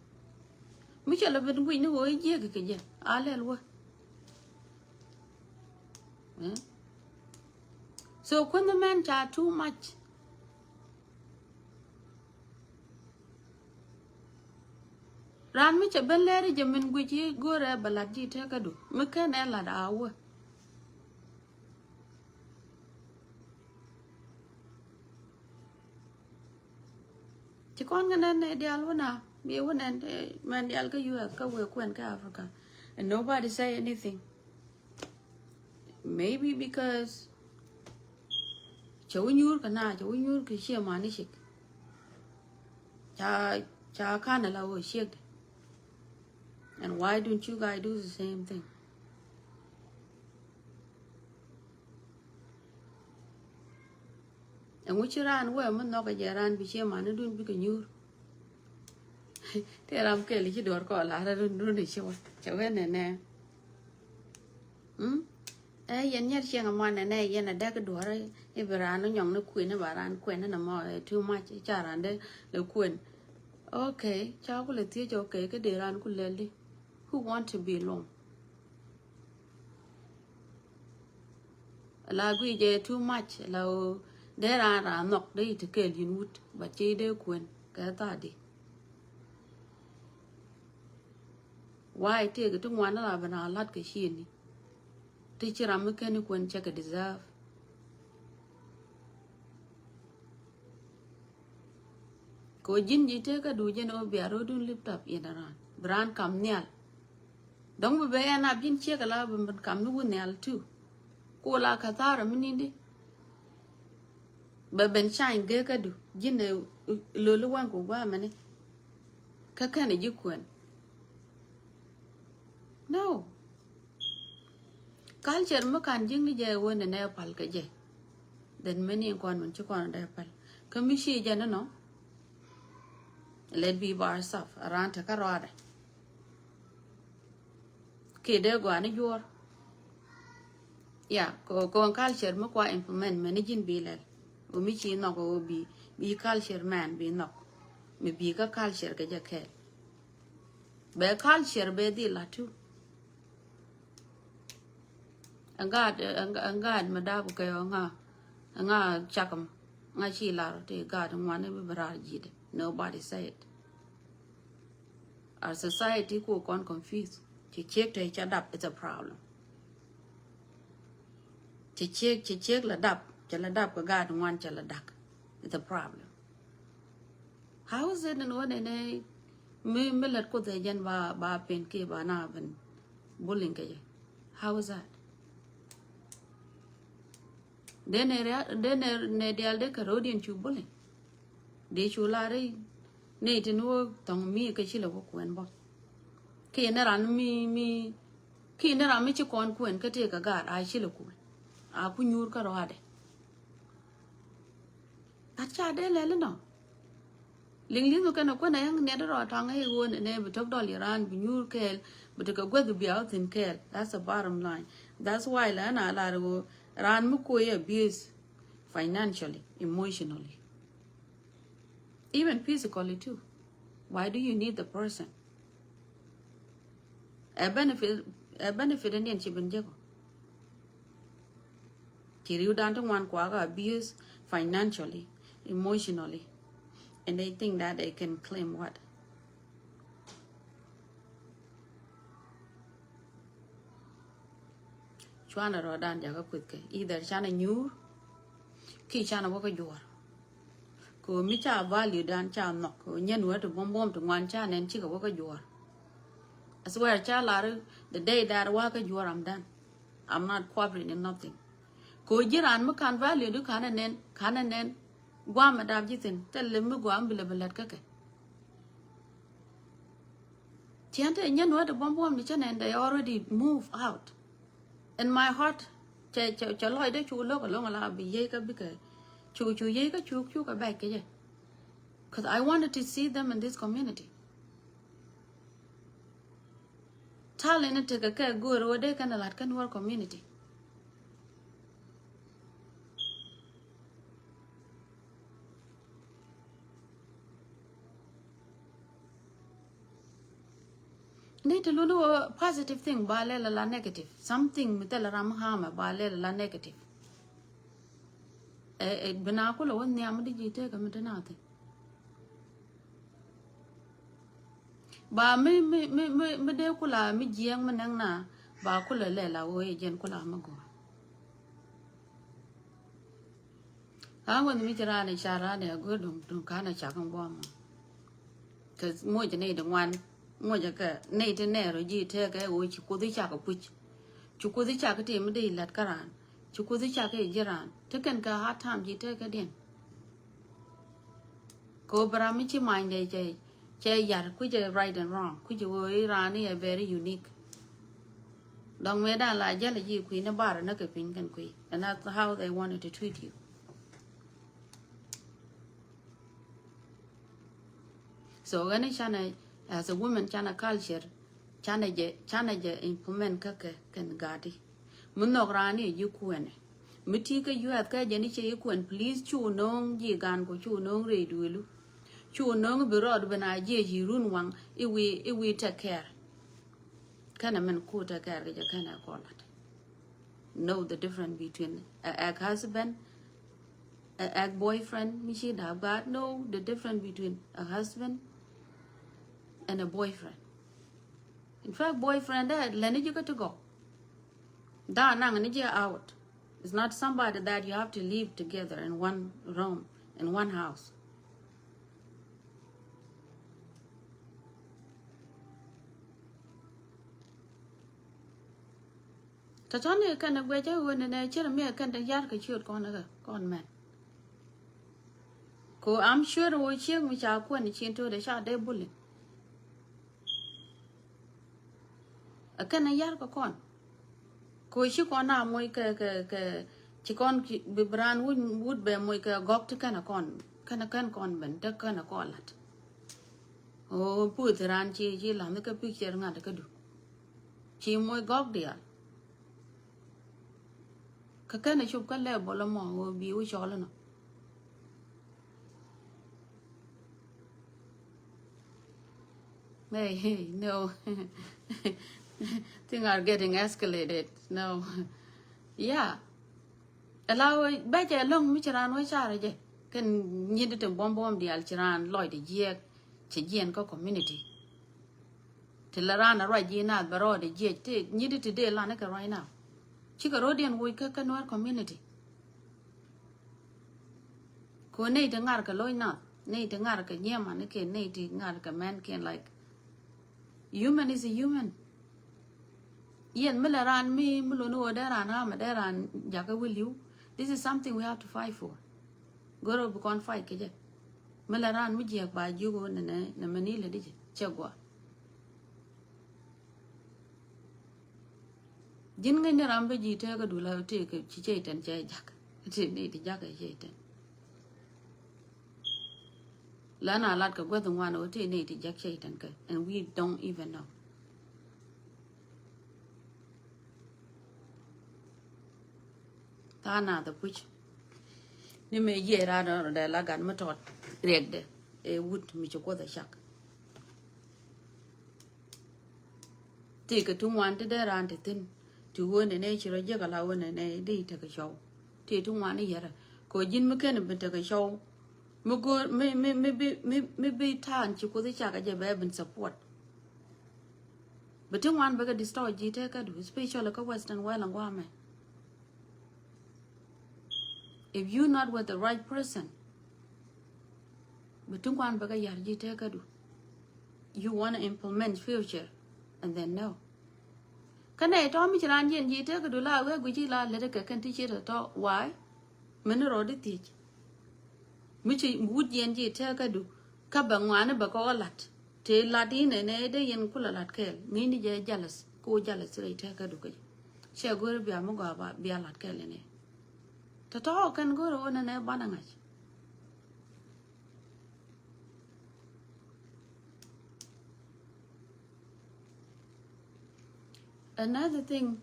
Mi cɛ lɛ ben guic ni ɣöö i̱ jiäk kɛ jɛ a lɛl wä. Eh? So kuänh mɛn ca too much. Ran mi cɛ ben lɛri jɛ min guic i̱ go̱rɛ bɛ lat ji̱ tekädu mi kɛn ɛ lat a wä. Ci kɔn kɛ nɛn nɛ dial wä na bi wä nɛn mɛn dial kä U S kä wee kuɛn kä Africa. And nobody say anything. Maybe because cɛ wä nyuur kɛ na cɛ wä nyuur kɛ ciɛ mani cik. Ca ca kan ala wä ciek. And why don't you guys do the same thing? Ɛŋu ci raan wee mi nhɔk kɛ jɛ raan bi ciɛ mani dun bikɛ nyuur. Tëë ram kɛl ci duɔr kɔ lar run run ci wä cɛ wee nɛnɛ. Mm? Ɛ yɛn nyɛr ciɛŋ aman nɛnɛ yɛn a dɛk duɔr ibi raan nyɔŋ ni kuën iba raan kuɛn ni nɛ mɔ ɛ too much ca raan dee lɛ kuën. Okay, ca ku lɛ thiec okay kä dee raan ku lɛl di. Who want to be alone? La guic jɛ too much la o dee raan raan nhɔk dee i̱ ti kɛɛl yin wut but ci dee kuën kɛ tha̱a̱di. Why tëëk ti ŋuan la ben a lat kɛ ciëni ti ci ram mi kɛn i̱ kuën cɛ kɛ deserve. Kɛ ɣöö ji̱n ji̱ tëëkä du jɛn ɣöö bia ro̱o̱dun lift up yɛn raan bi raan kam nhial. Dɔ̱ŋ bi bɛ ɛn ap ji̱n ciek ala bi ben kam ni wun nhial too. Ku la kathara mi nindi. Bɛ ben cany gekä du ji̱n ɛ loli waŋ ku guamɛni. Kä kɛn ɛ ji̱ kuɛn. No. Culture mi kan ji̱n ni jɛ wen ni nɛ pal kɛ jɛ. Then many in kɔn min ci kɔn dɛ pal kä mi ci jɛ ni nɔ. Let be bar saf aran te kä rɔadɛ. Kiɛ dee gɔaa ni juɔr. Ya, kɛ, kɛ culture mi kua implement mɛn ni ji̱n bi lɛl. Ɣöö mi ci nhɔk ɣöö bi, bi culture mɛn bi nhɔk. Mi bi kä culture kɛ jɛ kɛɛl. Bɛ culture bɛ dhil la tu. Ɛn gaat, ɛn gaat mi dap kɛ ɣöö ŋa, ŋa cakam, ŋa ci lar ti gaat ŋuan i̱ bi bi raar ji̱t. Nobody say it. Our society ku kɔn confuse. Ci ciek te ca dap, it's a problem. Ci ciek, ci ciek la dap, ca la dap kɛ gaat ŋuan ca la dak. It's a problem. How is it in ɣöö nɛnɛ mi, mi lät Kuoth ɛ jɛn ba, ba pen kiɛ ba na ben bullying kɛ jɛ? How is that? Dee nɛ ria-, dee nɛ, nɛ diaal dee kɛ ro̱diɛn cu bullying. Dee cu lar i̱ nɛy tin wä thɔŋ mi kä ci lɛ wä kuɛn bä. Kiɛ ni ran mi, mi, kiɛ ni ran mi ci kɔn kuɛn kä tëë kɛ gaat a ci lɛ kuɛn. A ku nyuur kä rɔadɛ. But ca dee lɛl inɔ. Liŋ li̱th mi kɛn ɛ kuɛn ɛ yäŋ niɛt rɔ tɔŋ ɛ ɣöö nɛ bi tök dɔl iran bi nyuur kɛɛl, bi tekɛ guäth bi a wä thi̱n kɛɛl. That's the bottom line. That's why la ɛn a lar ɣöö ran mi kuoy abuse financially, emotionally, even physically too. Why do you need the person? Ɛ benefit, ɛ benefit in diɛn ci ben jeko. Ci riw dan ti ŋuan kuakä abuse financially, emotionally, and they think that they can claim what? Cuanɛ rɔɔdan jakä kui̱thkɛ, either canɛ nyuur ki canɛ wä kä juɔr. Kɛ mi ca value dan ca nhɔk, kɛ nyɛn wä ti buɔm buɔm ti ŋuan ca nɛn cikɛ wä kä juɔr. I swear ca lar, the day that wä kä juɔr, I'm done. I'm not cooperating in nothing. Kɛ ji̱ ran mi kan value du kanɛ nɛn, kanɛ nɛn. Guam a dap ji̱ thin, thil mi guam bi lɛ bi lät kä kɛ. Tiɛn te nyɛn wä ti buɔm buɔm ni cä nɛn, they already move out. In my heart, cɛ, cɛ, cɛ lɔcdä cu lo̱k alɔŋ ala bi yiey kä bikɛ, cu, cu yiey kä cu, cu kɛ bɛc kɛ jɛ. 'Cause I wanted to see them in this community. Talent ni tekɛ kɛ go̱o̱r wä dee kɛn a lat kɛn wä community. Ni te luni wä positive thing ba lɛl a la negative. Something mi thil ram hamɛ ba lɛl a la negative. Ɛ, ɛ, bina kulɛ wä nhiam di ji̱ tekɛ mi te na thing. Ba mi, mi, mi, mi, mi dee kula mi jiɛŋ mi nɛŋ na, ba kula lɛl a wee jɛn kula mi gɔaa. Kä ŋuɛth mi ci raan i̱ car raan i̱ a go̱o̱r duŋ, duŋ ka̱n a cak in guam. Kɛ moc ni di ŋuan, moc kɛ ni ti nɛɛr ji̱ tekɛ wee ci Kuoth i̱ cak a puc. Ci Kuoth i̱ cak ti mi di lät kä raan. Ci Kuoth i̱ cak i̱ ji̱ raan. Ti kɛn kɛ hard time ji̱ tekɛ diɛn. Kɛ ɣöö bi ram mi ci many dee cɛ, cɛ yar kui̱cɛ right and wrong. Kui̱cɛ ɣöö i̱ raan i̱ ɛ very unique. Dɔ̱ŋ mëë dan la jäl ji̱ kui̱ ni bar ni kɛ piny kɛn kui̱. And that's how they wanted to treat you. So ɣän i̱ canɛ, as a woman, canɛ culture, canɛ jɛ, canɛ jɛ implement kä kɛ kɛn gati. Mi nhɔk raan i̱ ji̱ kuɛnɛ. Mi ti kä U S kä jɛ ni cɛ i̱ kuɛn, please cu no̱o̱ŋ ji̱ gan ku cu no̱o̱ŋ rɛy duelu. Cu no̱o̱ŋ bi rɔɔd ben a jiɛ ji̱ run waŋ i̱ wi̱i̱, i̱ wi̱i̱ take care. Kɛnɛ min ku take care kɛ jɛ kɛnɛ kɔlat. Know the difference between a ex-husband, a ex-boyfriend, mi ci dap gaat. Know the difference between a husband and a boyfriend. In fact, boyfriend dɛ lɛni ji̱ kä ti gɔk. Dha naŋ ni ji̱ out. It's not somebody that you have to live together in one room, in one house. Tɔ̱tɔ̱ni kɛn ɛ guɛcä ɣöö nɛnɛ cir mi ɛ kɛn te yar kɛ ciöt kɔn ɛ kɛ kɔn mɛn. Ko I'm sure ɣöö ciek mi ca kuɛn cin to̱o̱dɛ ca dee bullying. Ɛ kɛn ɛ yar kɛ kɔn. Ko ci kɔn a moc kɛ, kɛ, kɛ, ci kɔn bi, bi raan wut, wut bɛ moc kɛ gɔk ti kɛn ɛ kɔn. Kɛn ɛ kɛn kɔn ben te kɛn ɛ kɔn lat. Ɣöö puth raan ci, ci la̱th kɛ picture ŋa̱t kä du. Ci moc gɔk diaal. Kɛn a cop kä level ɛmɔ ɣöö bi wä cɔl ɛnɔ. Hey, hey, no. Things are getting escalated. No. Yeah. Ala wä bɛ cɛ lɔŋ mi ci raan wä carɛ jɛ. Kɛn nyit ti buɔm buɔm diaal ci raan lɔcdɛ jiɛɛk. Cɛ jiɛn kä community. Ti la raan a ruac ji̱ naath bɛ rɔɔdɛ jiɛc ti nyit ti dee lan kɛ right now. Cikɛ ro̱diɛn woc kä kä Nuer community. Ko ney ti ŋar kɛ lo̱c nath, ney ti ŋar kɛ nyiɛman kɛ, ney ti ŋar kɛ mɛn kɛ, like, human is a human. Yɛn mi lɛ raan mi, mi loni wä dee raan ram dee raan jakä wä li̱w. This is something we have to fight for. Goro bi kɔn fight kɛ jɛ. Mi lɛ raan mi jiɛk ba ji̱ wä nɛ nɛ nɛ mɛ ni lɛ di jɛ cɛ gua. Ji̱n ŋäcni ram bä ji̱ tekä du la tëë kɛ ci cɛy tɛn cɛ jak. Tëë ni ti jak cɛy tɛn. La na lat kɛ guäth ŋuan wä tëë ni ti jak cɛy tɛn kɛ, and we don't even know. Tha̱a̱ŋ nath ɛ puc ni mëë yiëë raan rɔ dee la gat mi tɔt riɛkdɛ ɛ wut mi ci kuoth ɛ cak. Tëëkɛ ti ŋuan ti dee raan ti thi̱n ti ɣöö nɛnɛ ci rɔ jiäk ala ɣöö nɛnɛ dee tekɛ cɔw. Tëë ti ŋuan i̱ yɛrɛ kɛ ɣöö ji̱n mi ken bi tekɛ cɔw. Mi go̱o̱r mi mi mi bi mi mi bi ta̱a̱n ci kuoth i̱ cakɛ jɛ bɛ bin support. Bi ti ŋuan bɛ kɛ destroy ji̱ tekä du, especially kä Western world ɛn guamɛ. If you not with the right person, bi ti ŋuan bɛ kɛ yar ji̱ tekä du. You wanna implement future and then no. Kä nɛ tɔ̱ mi ci raan jiɛn ji̱ tekä du la wee guici la lät kɛ kɛn ti ciet tɔ̱ why? Mini rɔɔdi thiec. Mi ci wut jiɛn ji̱ tekä du kä bɛ ŋuani bɛ kɛ ɣä lat. Tëë lat inɛ nɛ dee yɛn kulɛ lat kɛɛl ŋi̱ni jɛ jealous ko jealous rɛy tekä du kä jɛ. Cɛ go̱ri bia mi gɔaa ba bia lat kɛɛl inɛ. Tɔ̱tɔ̱ kɛn go̱ri wä nɛ nɛ banɛ ŋa̱c. Another thing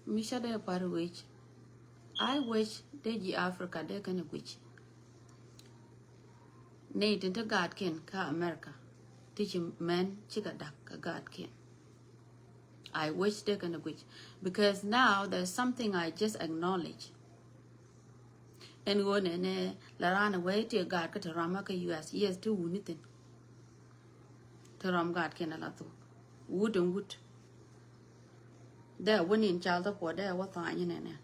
mi ca dee par wec, I wish dee ji̱ Africa dee kɛn guic. Nɛy tin te gaatkiɛn kä America ti ci mɛn cikɛ dak kɛ gaatkiɛn. I wish dee kɛn guic because now there's something I just acknowledge. Ɛn ɣöö nɛnɛ la raan ɛ wee ti gaat kä te ram kä U S, yes, ti wuni thin. Te ram gaatkiɛn ala thok wut ɛn wut. Dee wä nin cal thok puɔ dee wä tha̱a̱ny nɛnɛ.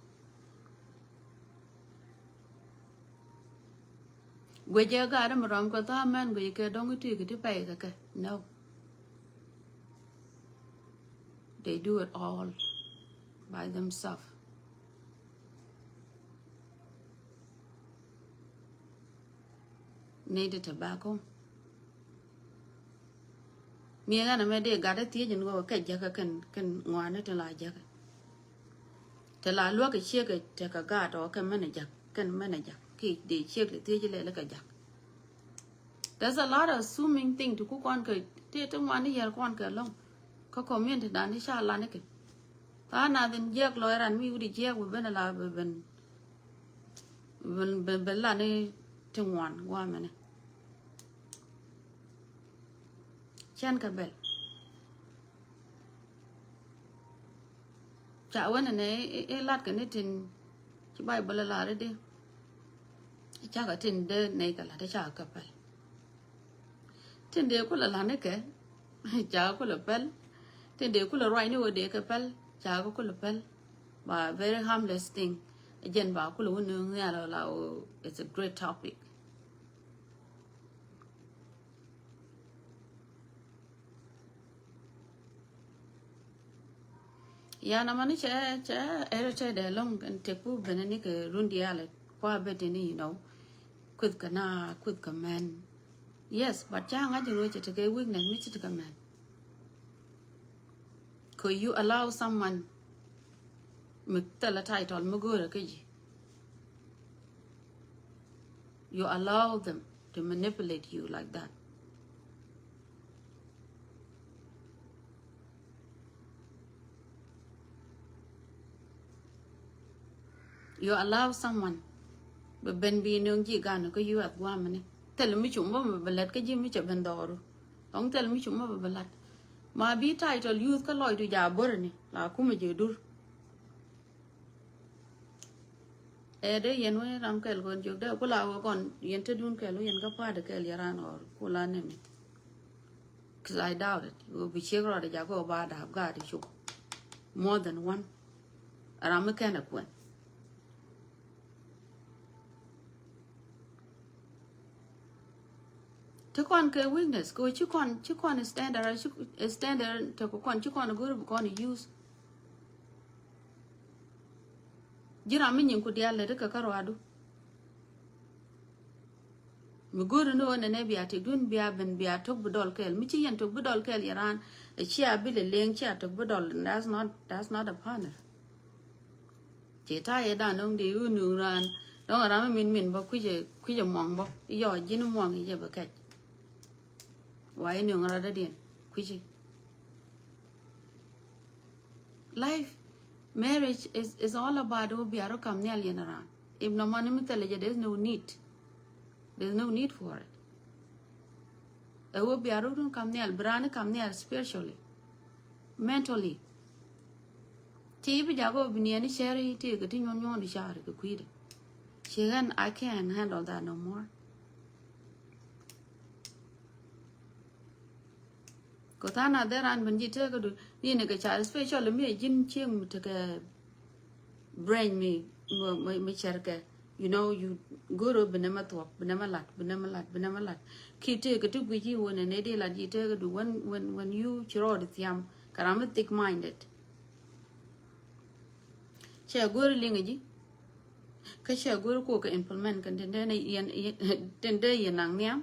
Guecɛ gaat mi ram kɛ tha̱a̱ mɛn guecɛ kɛ dɔ̱ŋ i̱ ti kɛ ti pɛy kɛ kɛ. No. They do it all by themselves. Need a tobacco. Miɛ ɣän ɛmɛ dee gat ɛ thiec in ɣöö kɛ jäkä kɛn kɛn ŋuani ti la jäkä. Ti la luäk ɛ ciek ɛ tekɛ gaat ɔ kɛ mɛn ɛ jäk kɛn mɛn ɛ jäk ki dee ciek ti thiec ilɛl kɛ jäk. There's a lot of assuming thing ti ku kɔn kɛ ti ti ŋuani yɛr kɔn kɛ lɔŋ. Kä community dan i̱ ca lan ikɛ. Tha̱a̱ŋ nath in jiɛk lɔc ran mi wut i̱ jiɛk bi ben ala bi ben. Bi ben, ben, ben lan i̱ ti ŋuan guamɛnɛ. Cɛn kɛ bɛl. Ca wen ɛnɛ i̱ lat kɛ ni tin ci Baibol ɛ lar i̱di. Cakɛ tin dee nɛy kɛ lat i̱ cakɛ kɛ pɛl. Tin dee kulɛ lat ni kɛ cakɛ kulɛ pɛl. Tin dee kulɛ ruac ni wä dee kɛ pɛl cakɛ kulɛ pɛl. Ba very harmless thing. Jɛn ba kulɛ wä ni nhial la wä, it's a great topic. Yan amani cɛ cɛ ɛrɛ tɛ dɛ lɔŋ kɛn tɛk pu benɛ ni kɛ run dialɛ kua bɛ tini, you know, kuth kɛ na kuth kɛ mɛn. Yes, but ca ŋa̱c in wecɛ tekɛ weakness mi ci tekɛ mɛn. Kɛ you allow someone mi thilɛ title mi go̱o̱rɛ kä ji̱. You allow them to manipulate you like that. You allow someone bɛ ben bi nöŋ ji̱ gan kä U S guamani. Thil mi cum bä bɛ lät kä ji̱ mi cɛ ben dhɔru. Lɔŋ thil mi cum bä bɛ lät. Ma bi title youth kä lɔcdu ja börni la kumɛ jɛ dur. Ɛ dee yɛn wä ram kɛl kɔn jiök dee kula wä kɔn yɛn te dun kɛl wä yɛn kä pa̱a̱t kɛl yɛn ran ɣɔr kula nɛmɛ. 'Cause I doubt it. Wä bi ciek rɔɔdɛ jak wä ba dap gaat i̱ cuk. More than one. Ram mi kɛn ɛ kuɛn. Ti kɔn kɛ weakness kɛ ci kɔn ci kɔn standard ci standard tɛ kɛ kɔn ci kɔn go̱r bi kɔn use. Ji̱ ram mi nyin ku diaal lɛ ti kɛ kä ruadu. Mi go̱o̱ri ni ɣöö nɛnɛ bia tëkdun bia ben bia tök bi dɔl kɛɛl mi ci yɛn tök bi dɔl kɛɛl yɛ raan. Ɛ cia bi lɛ leŋ cia tök bi dɔl. That's not, that's not a partner. Ci ta̱a̱ yɛ dan dɔ̱ŋ dee ɣöö nuŋ raan dɔ̱ŋ ram mi min min bä kui̱cɛ kui̱cɛ muɔŋ bä yɔ ji̱n muɔŋ i̱ jɛ bä kɛc. Wa i̱ nuŋ raan dädiɛn kui̱ci. Life, marriage is, is all about who bia rɔ kam nhial yɛn raan. If nɔ mani mi thilɛ jɛ, there's no need. There's no need for it. Ɛ who bia rɔ dun kam nhial, bi raan kam nhial spiritually, mentally. Ti bi jakä bi niɛn i̱ cɛri ti kɛ ti nyuɔn nyuɔn di cari kɛ kui̱dɛ. Ci ɣän, I can't handle that no more. Kɛ tha̱a̱ŋ nath dee raan ben ji̱ tëëkädu ni ni kɛ car, especially mi ɛ ji̱n cieŋ mi tekɛ brain mi, mi, mi, mi cɛrkɛ. You know, you go̱o̱r ɣöö bi nɛmɛ thuɔ̱k, bi nɛmɛ lat, bi nɛmɛ lat, bi nɛmɛ lat. Ki tëëkä ti guic i̱ wä nɛnɛ dee lat ji̱ tëëkädu when, when, when you ci rɔɔd thiam kɛ ram mi thick minded. Cɛ go̱o̱r liŋ ji̱. Kä cɛ go̱o̱r kok kɛ implement kɛ tin dee yɛn, tin dee yɛn naŋ nhiam.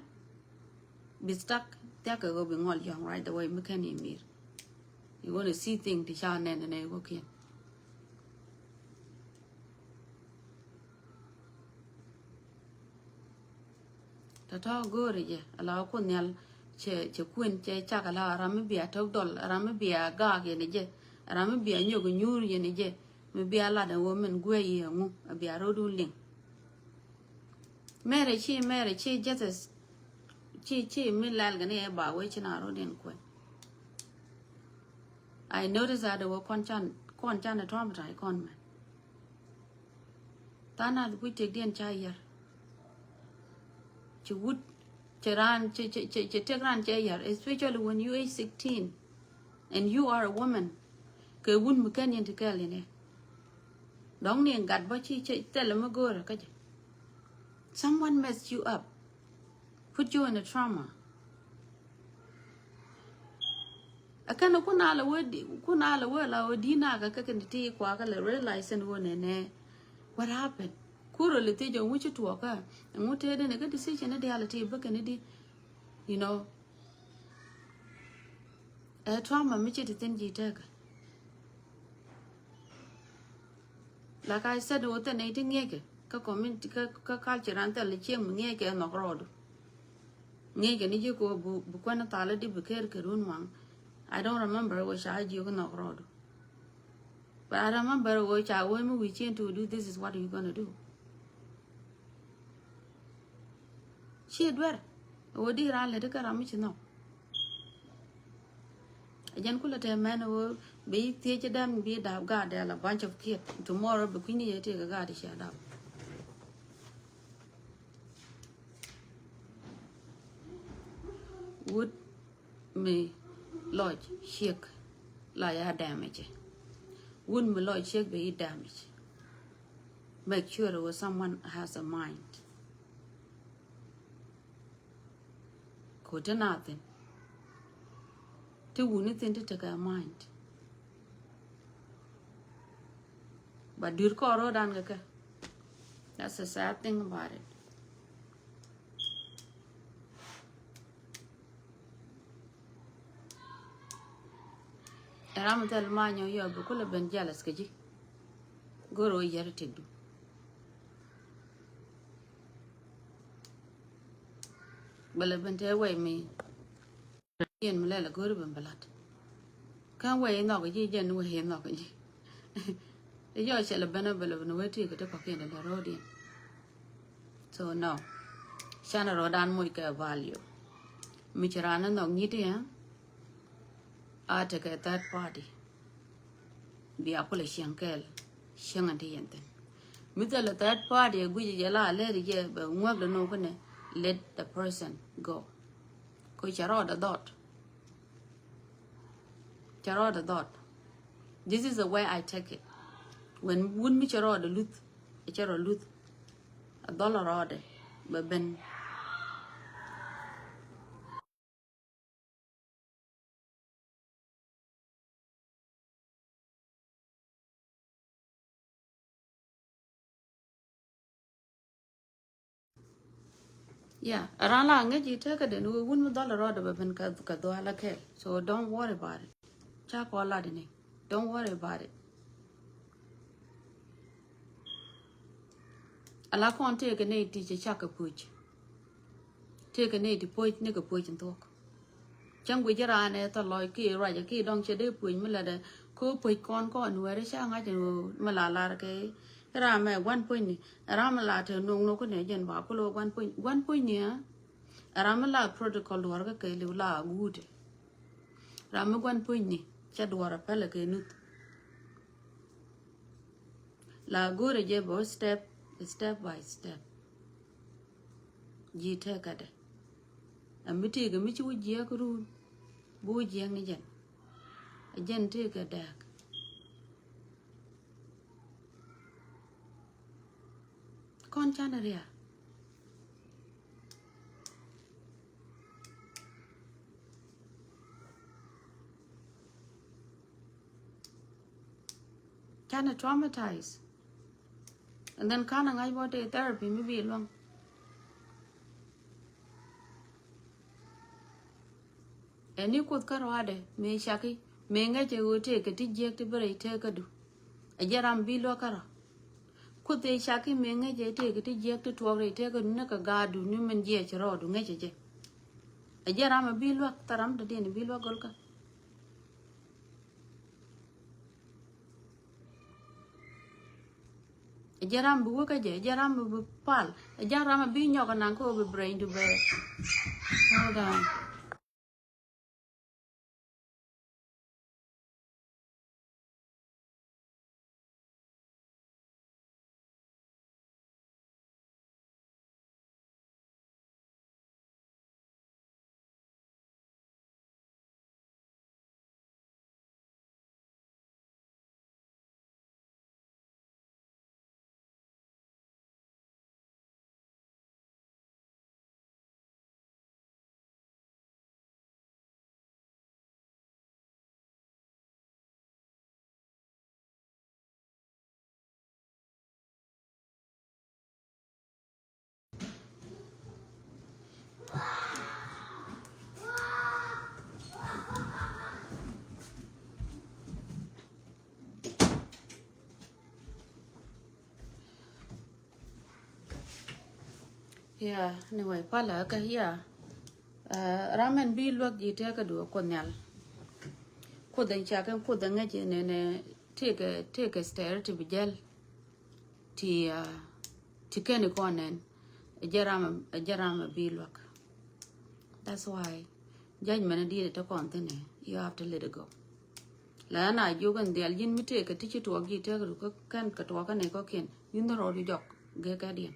Bi stuck thia̱k kɛ ɣöö bi ŋɔl yɔ̱ŋ right the way mi kɛn yɛ mir. You gonna see thing ti ca nɛn nɛ ɣöö kiɛn. Tɔ̱tɔ̱ go̱o̱ri jɛ ala Kuoth Nhial cɛ, cɛ kuën cɛ cak ala ram mi bia tök dɔl, ram mi bia gaak yɛn jɛ, ram mi bia nyök nyuur yɛn jɛ, mi bia lat ɛn ɣöö min guɛc yɛ ŋu a bia rɔ̱du liŋ. Mɛrɛ ci, mɛrɛ ci Jesus ci, ci mi lɛl kɛ ni ɛ ba wee ci na rɔ̱diɛn kuën. I notice that wä kɔn can, kɔn can ɛ traumatize kɔn mɛ. Tha̱a̱ŋ nath guic tëkdiɛn ca yär. Ci wut, ci raan, ci, ci, ci, ci tëk raan cɛ yär, especially when you age sixteen and you are a woman. Kɛ wun mi kɛn yɛn ti kɛɛl yɛn ɛ. Dɔ̱ŋ ni gat bä ci, ci thilɛ mi go̱o̱rä kä jɛ. Someone messed you up. Put you in a trauma. Ɛ kɛn kun a lɛ wee di, kun a lɛ wee la wee di na kɛ kɛ kɛn ti kua kɛ lɛ realize ɛn wee nɛ nɛ. What happened? Kurɛ lɛ thiec ɛŋu ci tuɔɔkä, ɛŋu tëëdɛ ni kä decision ni diaal ti bä kɛn di. You know. Ɛ trauma mi ci ti thin ji̱ tëkä. Like I said, wä thɛn nɛy ti ŋi̱eckɛ kä community kä, kä culture an thɛl cieŋ mi ŋi̱eckɛ nhɔk rɔɔdu. Ŋi̱eckɛ ni ji̱ kɛ wä bi, bi kuɛn thal di bi ker kɛ run waŋ. I don't remember wä ca jiök nhɔk rɔɔdu. But I remember wä ca wä mi wi̱i̱ cien to do, this is what you gonna do. Ci duer wä di ran lɛ di kä ram mi ci nhɔk. Jɛn kulɛ tɛ mɛn wä bi thiec ci dɛm bi dap gaat dɛl a bunch of kid. Tomorrow bi kui̱ni yɛ ti kɛ gaat di cia dap. Wut mi lɔc ciek la ya damage. Wut mi lɔc ciek bi yi damage. Make sure wä someone has a mind. Ko ti na thin ti wuni thin ti tekɛ mind. Ba duir kɔɔr ro̱o̱dan kɛ kɛ. That's a sad thing about it. Ɛ ram thil manyɔ yɔ bi kulɛ ben jealous kɛ ji̱. Go̱r wä yɛr tëkdu. Bɛ lɛ ben te wɛy mi. Yɛn mi lɛl a go̱ri ben bɛ lat. Kä wɛy inhɔk ji̱ jɛn wɛy inhɔk ji̱. I̱ jɔɔc cɛ lɛ ben a bɛ lɛ ben wee ti kɛ ti kɔ̱kiɛn lɛ rɔɔdiɛn. So no. Canɛ rɔɔdan moc kɛ value. Mi ci raan ni nhɔk nyit i̱ a tekɛ third party. Bia kulɛ cieŋ kɛɛl cieŋ an ti yɛn thin. Mi thilɛ third party a guic jɛ la lɛɛri jɛ bɛ ŋuäk dɛ nokɛ nɛ, let the person go. Ko cɛ rɔɔdɛ dhɔt. Cɛ rɔɔdɛ dhɔt. This is the way I take it. When wun mi cɛ rɔɔdɛ luth, cɛ rɔ luth. A dhɔl rɔɔdɛ bɛ ben. Yeah, around la ŋäc i̱ tekä den wun mi dhɔl rɔɔdɛ bɛ ben kɛ dhual a kɛl. So don't worry about it. Ca kɔ lat ini. Don't worry about it. Ala kɔn tëëkɛ nɛy ti cɛ cak kɛ puc. Tëëkɛ nɛy ti puc ni kɛ puc in thuɔ̱k. Cäŋ guic ji̱ raan ɛ thɔ lɔc ki ruacɛ ki dɔŋ cɛ dee puc mi latdɛ. Ko puc kɔn kɔn nuɛɛri ca ŋa̱c in mi la lar kɛ. Ram mɛ gua̱n puc ni. Ram mi la te nuŋ nuŋ ni jɛn ba kulo gua̱n puc, gua̱n puc ni a. Ram mi la protocol duɔr kä kɛ liw la guute. Ram mi gua̱n puc ni cɛ duɔr a pɛlɛ kɛ nuth. La go̱rɛ jɛ bä step, step by step. Ji̱ tekädɛ. Ɛ mi tëëkɛ mi ci wä jiɛk run. Bi wä jiɛk ni jɛn. Ɛ jɛn tëëkɛ dɛɛk. Kɔn canɛ rial. Canɛ traumatize. And then kanɛ ŋa̱c bɔ tëë therapy mi bi luäŋ. Ɛn i̱ kuoth kärɔadɛ mëë caki mëë ŋäcɛ ɣöö tëëkɛ ti jiäk ti bä rɛy tëëkädu. Ɛ jɛ ram bi luäk kärɔ. Kuoth ëë caki mëë ŋäcɛ tëëkɛ ti jiäk ti tuɔɔk rɛy tëëkädu ni kɛ gaatdu ni min jiɛc rɔɔdu ŋäcɛ jɛ. Ɛ jɛ ram ɛ bi luäk thä ram dɔ̱diɛn ɛ bi luäk gɔlkä. Ɛ jɛ ram bi wä kä jɛ, ɛ jɛ ram bi pal, ɛ jɛ ram bi nyɔk ɛ naŋ kä bi brain du bɛ. Hold on. Yeah, anyway, palä kä, yeah. Uh, ram ɛn bi luäk ji̱ tëëkädu ɛ kuoth nhial. Kuoth ɛn cak ɛn kuoth ɛn ŋäc ɛn ɛn tëëkɛ, tëëkɛ stɛr ti bi jäl. Ti, uh, ti kɛn ikɔn nɛn. Ɛ jɛ ram, ɛ jɛ ram ɛ bi luäk. That's why judgment diet te kɔn thin ɛ, you have to let it go. La na jiök in dhial ji̱n mi tëëkɛ ti ci tuɔɔk ji̱ tëëk ru kä kɛn kɛ tuɔɔk kɛn ɛ kɔkiɛn. Ji̱n dhɔr rɔɔdu jɔk gɛ kɛ diɛn.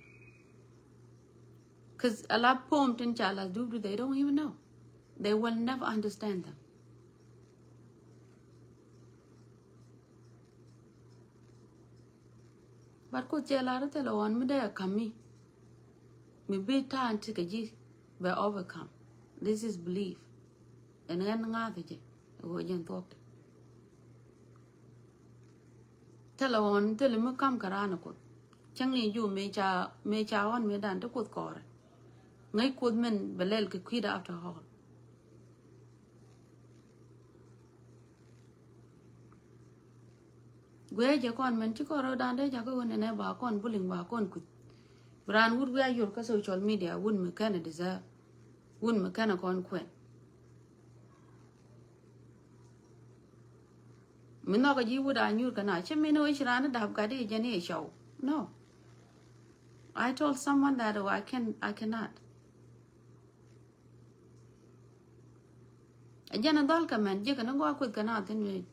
Cause a la poem tin ca la dup du, they don't even know. They will never understand them. But kuoth cɛ lar thilɛ ɣɔn mi dee a ka̱m mi. Mi bi ta̱a̱n ti kɛ ji̱ bɛ overcome. This is belief. Ɛn ɣän ŋa̱th jɛ ɛ ɣöö jɛn thuɔ̱k ti. Thilɛ ɣɔn thilɛ mi ka̱m kɛ raan ɛ kuoth. Cäŋ ni ju mëë ca, mëë ca ɣɔn mëë dan ti kuoth kɔɔrɛ. Ŋäc kuoth min bɛ lɛl kɛ kui̱dɛ after all. Guiɛ jɛ kɔn mɛn ci kɔn rɔdan dee jakä ɣöö nɛnɛ ba kɔn buliŋ ba kɔn kuth. Bi raan wut wi̱i̱ a yor kä social media wut mi kɛn a deserve. Wut mi kɛn a kɔn kuɛn. Mi nhɔk a ji̱ wut a nyuur kɛ na ci min wec ran dap gat i̱ jɛn i̱ cɔw. No. I told someone that, oh, I can, I cannot. A jɛn a dhɔl kɛ mɛn ji̱ kɛ ni gɔaa kueth kɛ na thin mi.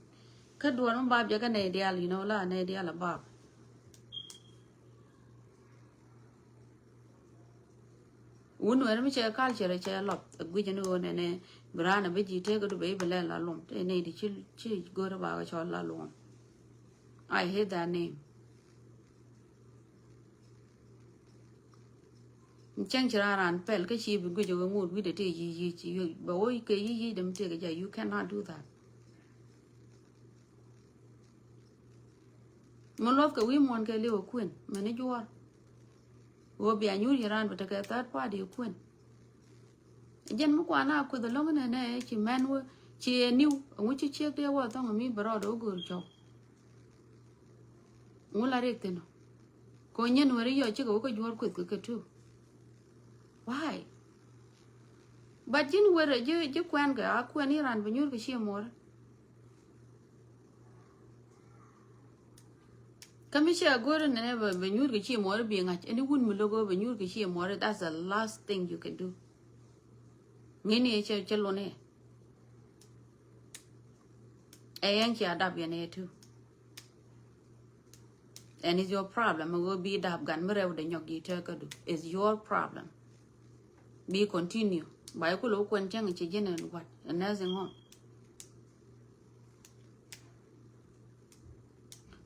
Kä duɔl mi bap jɛ kɛ nɛy diaal, you know, la nɛy diaal a bap. Wun wɛr mi cɛ culture cɛ lɔp a guic ni ɣöö nɛnɛ bi raan a bi ji̱ tëëk du bɛ i̱ bi lɛl a lum tëë nɛy di ci ci go̱r a ba kɛ cɔl la lum. I hate that name. Cäŋ ci raan raan pɛl kä ci bi guic a ɣöö ŋut wi̱dɛ tëë yic yic bɛ wä kɛ yic yic dɛm tëëk a jɛ, you cannot do that. Mi luɔth kɛ wi̱i̱ muɔ̱ɔ̱n kɛ li̱w ɛ kuën mɛn i̱ juɔ̱ɔ̱r. Ɣöö bia nyuur yɛ raan bɛ tekɛ third party ɛ kuën. Jɛn mi kuan a kueth ɛlɔ̱ŋ inɛ nɛ ci mɛn wä ci ɛ niw ɛŋu ci ciek dee wä thɔŋ mi bɛ rɔɔd ɛ wä go̱o̱r cɔw. Ŋu la riɛk thi̱n ɔ. Ko nyɛn weri yɔ cikɛ wä kä juɔ̱ɔ̱r kueth kɛ kɛ tu. Why? But ji̱n wer ji̱ ji̱ kuɛn kɛ a kuɛn i̱ ran bi nyuur kɛ ci muɔr. Kä mi cɛ go̱r nɛ bɛ bɛ nyuur kɛ ci muɔr bi ŋa̱c ɛn i̱ wun mi lo̱k bɛ nyuur kɛ ci muɔr, that's the last thing you can do. Ŋi̱ni cɛ cɛ lun i̱ ɛ yɛn ci a dap yɛn ɛ tu. And it's your problem. Mi ɣöö bi dap gan mi rɛw de nyɔk ji̱ tëkädu. It's your problem. Bi continue. Ba i̱ kulo kuɛn cäŋ ci ji̱n in what? A nursing home.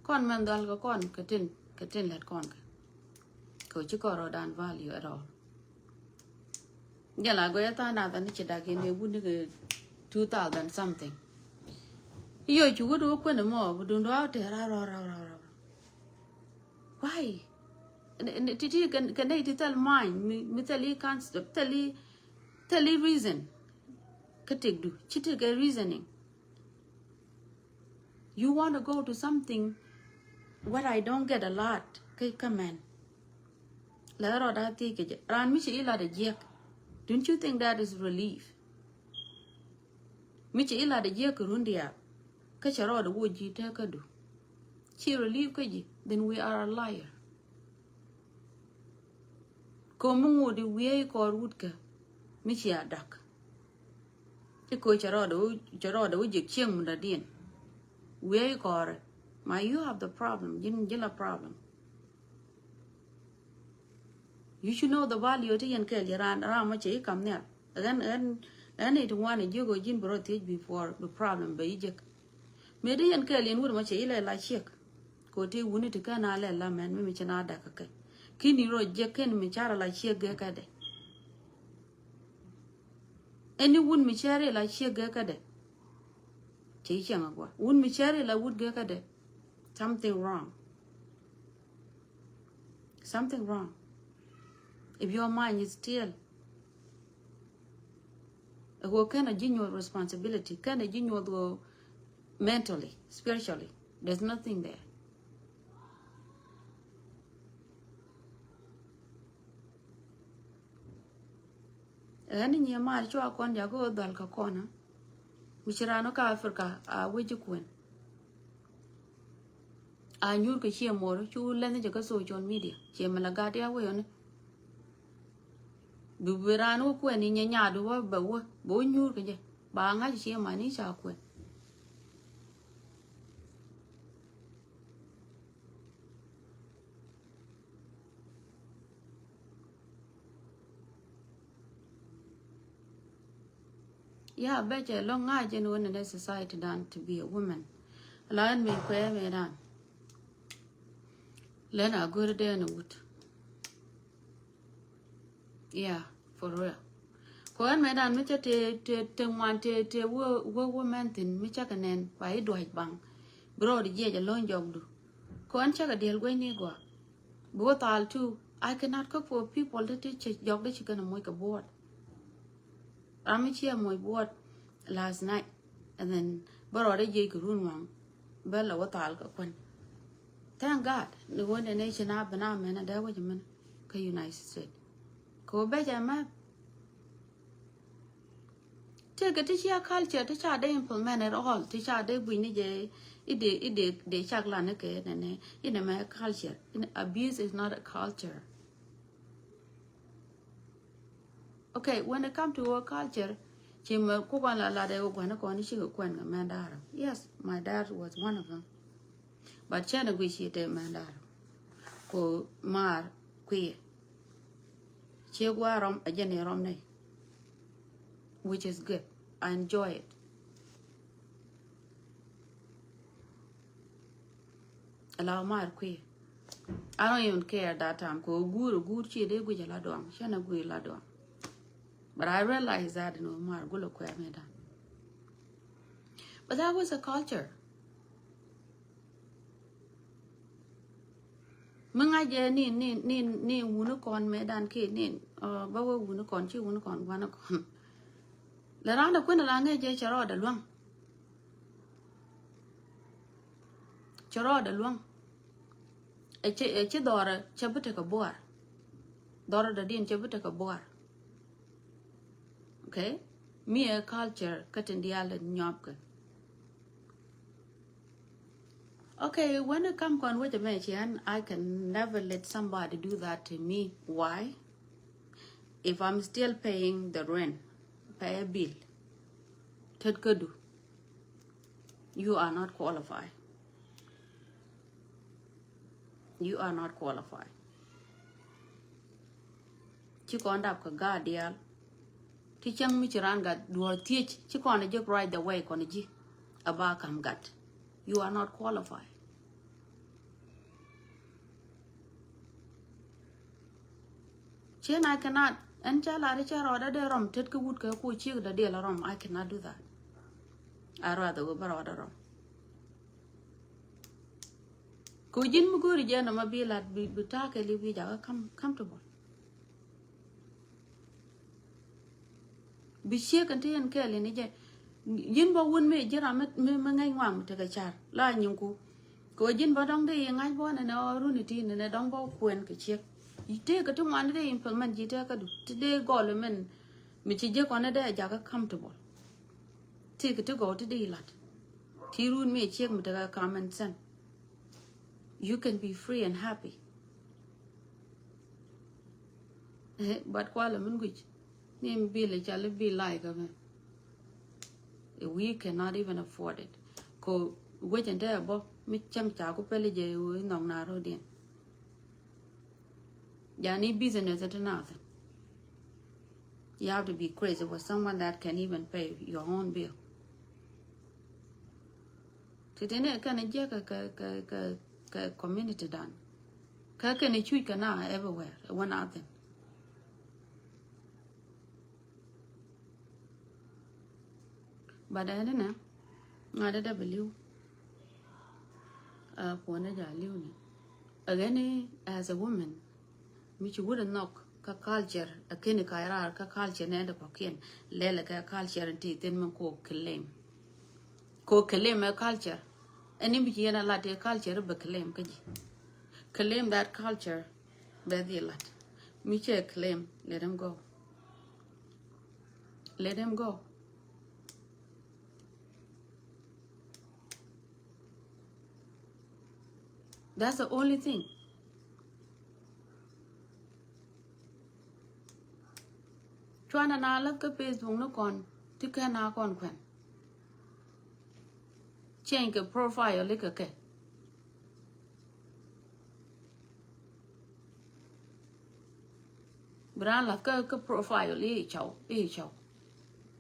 Kɔn mɛn dhɔl kɛ kɔn kɛ tin kɛ tin lɛt kɔn kɛ. Kɛ ci kɔn rɔ dan value at all. Jɛ la gɔyɛ tha̱a̱ŋ nath ani ci dak in dee wut ni kɛ two thousand something. Iyo ci wut wä kuɛn mɔ bi dun dɔ̱a̱ tɛɛr a rɔ rɔ rɔ rɔ. Why? Ti ti kɛ nɛy ti thil mind mi thil i̱ concept thil i̱ thil i̱ reason. Kä tëkdu ci tëk kɛ reasoning. You want to go to something what I don't get a lot. Kä kä mɛn. Lɛ rɔɔd a thiec kɛ jɛ raan mi ci ilat a jiɛk. Don't you think that is relief? Mi ci ilat a jiɛk kɛ run diaal kä cɛ rɔɔd a wä ji̱ tëkädu. Ci relief kä ji̱, then we are a liar. Komi ŋut i̱ wiee i̱ kɔɔr wutkä mi cia dak. I̱ ko̱ cɛ rɔɔdɛ wä cɛ rɔɔdɛ wä jiɛk cieŋ mi dɔ̱diɛn. Wiee i̱ kɔɔrɛ ma you have the problem ji̱n ji̱n la problem. You should know the value ti yɛn kɛɛl yɛ raan raan mɔ cɛ i̱ kam nhial. Ɣän ɣän ɣän i̱ ti ŋuan i̱ jiök ɣöö ji̱n bi rɔ thiec before bi problem bɛ i̱ jek. Mëë ti yɛn kɛɛl yɛn wut mɔ cɛ i̱ lɛ la ciek. Kɛ ɣöö ti wuni ti kɛn a lɛ la mɛn mi mi ci na dak kɛ kɛ ki̱n i̱ rɔ jiɛk kɛn mi carɛ la ciek gɛ kɛ dɛ. Ɛn i̱ wut mi cɛ ri la ciek gɛ kɛ dɛ. Cɛ i̱ ciɛŋ a gua̱ wut mi cɛ ri la wut gɛ kɛ dɛ. Something wrong. Something wrong. If your mind is still ɛ ɣöö kɛn a ji̱ nyuɔth responsibility kɛn a ji̱ nyuɔth ɣöö mentally, spiritually, there's nothing there. Ɣän i̱ nyiɛ maar cua kɔn jakä ɣöö dhal kä kɔn a mi ci raan kä Africa a wec ji̱ kuën. A nyuur kɛ ciɛ muɔr cu lɛnh jɛ kä social media ciɛ mi la gat ya weyɔni. Bi bi raan wä kuɛn inyɛ nyaadu wä bɛ wä bɛ wä nyuur kɛ jɛ ba ŋa̱c ciɛ mani ca kuɛn. Ya bɛ cɛ lɔŋ ŋa̱c jɛn wen in dee society dan to be a woman. La ɛn mi kuɛ mi dan. Lɛn a go̱r dee ni wut. Yeah, for real. Kɔ ɛn mɛ dan mi cɛ te te te ŋuan te te wä wä wä mɛn thin mi cɛ kɛ nɛn ba i̱ duac baŋ. Bi rɔɔd jiɛc a lo̱ny jɔkdu. Kɔ ɛn cɛ kɛ diɛl gueny ni gua. Bi wä thal tu. I cannot cook for people ti ti cɛ jɔk di ci kɛn a moc kɛ buɔt. Ram mi ciɛ moc buɔt last night and then bä rɔɔdɛ jiec kɛ run waŋ bä lɛ wä thal kɛ kuän. Thank God ni wä nɛ nɛ ci na bä na mɛn a dee wä jɛ mɛn kä United States. Kɛ wä bɛ jɛ mɛ. Tëëkɛ ti cia culture ti ca dee implement at all ti ca dee bui̱ni jɛ I̱ dee, i̱ dee, dee cak lan i̱ kɛ nɛnɛ, i̱ nɛmɛ culture. I̱ nɛ, abuse is not a culture. Okay, when it come to our culture, ci mɛ kukɔn la lat ɛ wä gua̱n kɔn i̱ cikɛ kuɛn kɛ mɛn da̱rä. Yes, my dad was one of them. But cɛn ɛ guic ci te mɛn da̱rä. Ko maar kui̱. Ci gua̱a̱ rɔm, a jɛn i̱ rɔm nɛy. Which is good. I enjoy it. Ala maar kui̱. I don't even care that time. Ko guur, guur ci dee guic ala duaŋ. Cɛn a guic ala duaŋ. But I realize that in Omar gulo kuɛ me dan. But that was a culture. Mi ŋa̱c jɛ ni, ni, ni, ni wuni kɔn me dan ki ni, uh, ba wee wuni kɔn, ci wuni kɔn, guani kɔn. Lɛ ran da kuin la ŋa̱c jɛ cɛ rɔɔdɛ luaŋ. Cɛ rɔɔdɛ luaŋ. Ɛ ci, ɛ ci dhɔrɛ cɛ bi tekɛ buar. Dhɔrɛ dɔ din cɛ bi tekɛ buar. Okay? Mi ɛ culture kä tin diaal in nyɔpkɛ. Okay, when it come kɔn wecɛ mɛ cian, I can never let somebody do that to me. Why? If I'm still paying the rent, pay a bill. Tet kädu. You are not qualified. You are not qualified. Ci kɔn dap kɛ gaat diaal. Ti cäŋ mi ci raan gat duɔ̱ɔ̱r thiec, ci kɔn a jek right the way kɔn a ji̱ a ba kam gat. You are not qualified. Cien I cannot. Ɛn ca lar i̱ cɛ rɔɔdä dee rɔm tet kä wut kɛ ku ciek dä diɛl rɔm. I cannot do that. I rather wee bä rɔɔdä rɔm. Ko ji̱n mi go̱o̱ri jɛ nɔmɔ bi lat bi, bi ta̱a̱ kɛ li̱w bi jakä kam, comfortable. Bi ciek kɛn ti yɛn kɛɛl in jɛ. Ji̱n bä wun mi ji̱ ram mi, mi, mi ŋäc ŋuaŋ mi tekɛ car la nyinku. Ko ji̱n bä dɔŋ dee yi ŋa̱c bä nɛnɛ ɔ runi ti nɛnɛ dɔŋ bä kuɛn kɛ ciek. Tëëkɛ ti ŋuan dee implement ji̱ tëëkädu ti dee gɔl min mi ci ji̱ kɔn dee jakä comfortable. Tëëkɛ ti gɔw ti dee lat ti run mi ciek mi tekɛ common sense. You can be free and happy. Eh, but kualɛ min guic ni mi bil ical i̱ bil like of him. We cannot even afford it. Ko wecin te abɔ mi cäŋ ca ku pɛli jɛ i̱ nhɔk na rodiɛn. Yani business it nothing. You have to be crazy with someone that can even pay your own bill. Titini kɛn jiɛ kɛ, kɛ, kɛ, kɛ, kɛ community dan. Kɛ kɛn cuc kɛ na everywhere. Wä nothing. But ɛn inɛ ŋa̱t dee dee bi li̱w. Ɛ kuɔn dee ja li̱w ni. Again, as a woman, mi ci wut a nhɔk kä culture a keni ka raar kä culture nɛ dee kɔkiɛn. Lɛl kɛ culture in ti thin min ko claim. Ko claim ɛ culture. Ɛn in bi ci yɛn a lat ɛ culture bɛ claim kä ji̱. Claim that culture. Bɛ dhi lat. Mi cɛ claim, let him go. Let him go. That's the only thing. Cuanɛ na läth kä Facebook ni kɔn ti kɛn na kɔn kuɛn. Change kɛ profile ikɛ kɛ. Bi raan lath kä, kä profile i̱ cɔw, i̱ cɔw.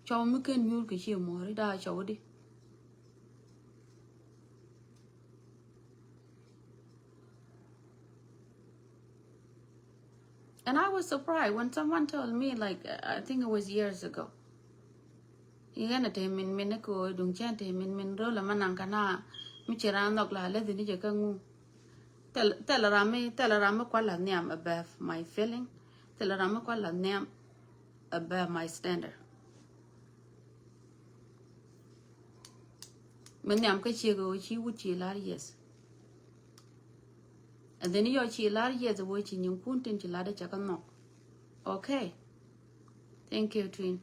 Cɔw mi ken nyuur kɛ cie muɔ̱ɔ̱ri daa cɔw di. And I was surprised when someone told me, like, I think it was years ago. I̱ ɣän a te min min ni ko duŋ cɛn te min min rol a ma naŋ ka na mi ci ran nhɔk la lɛ dhi ni jɛ kä ŋu. Thil, thil ram mi, thil ram mi kual la nhiam above my feeling. Thil ram mi kual la nhiam above my standard. Mi nhiam kä ciek ɣöö ci wut ci lar yes. And then yɔ ci lar yes ɣöö ci nyiŋkun tin ci lar dee cɛ kä nhɔk. Okay. Thank you, twin.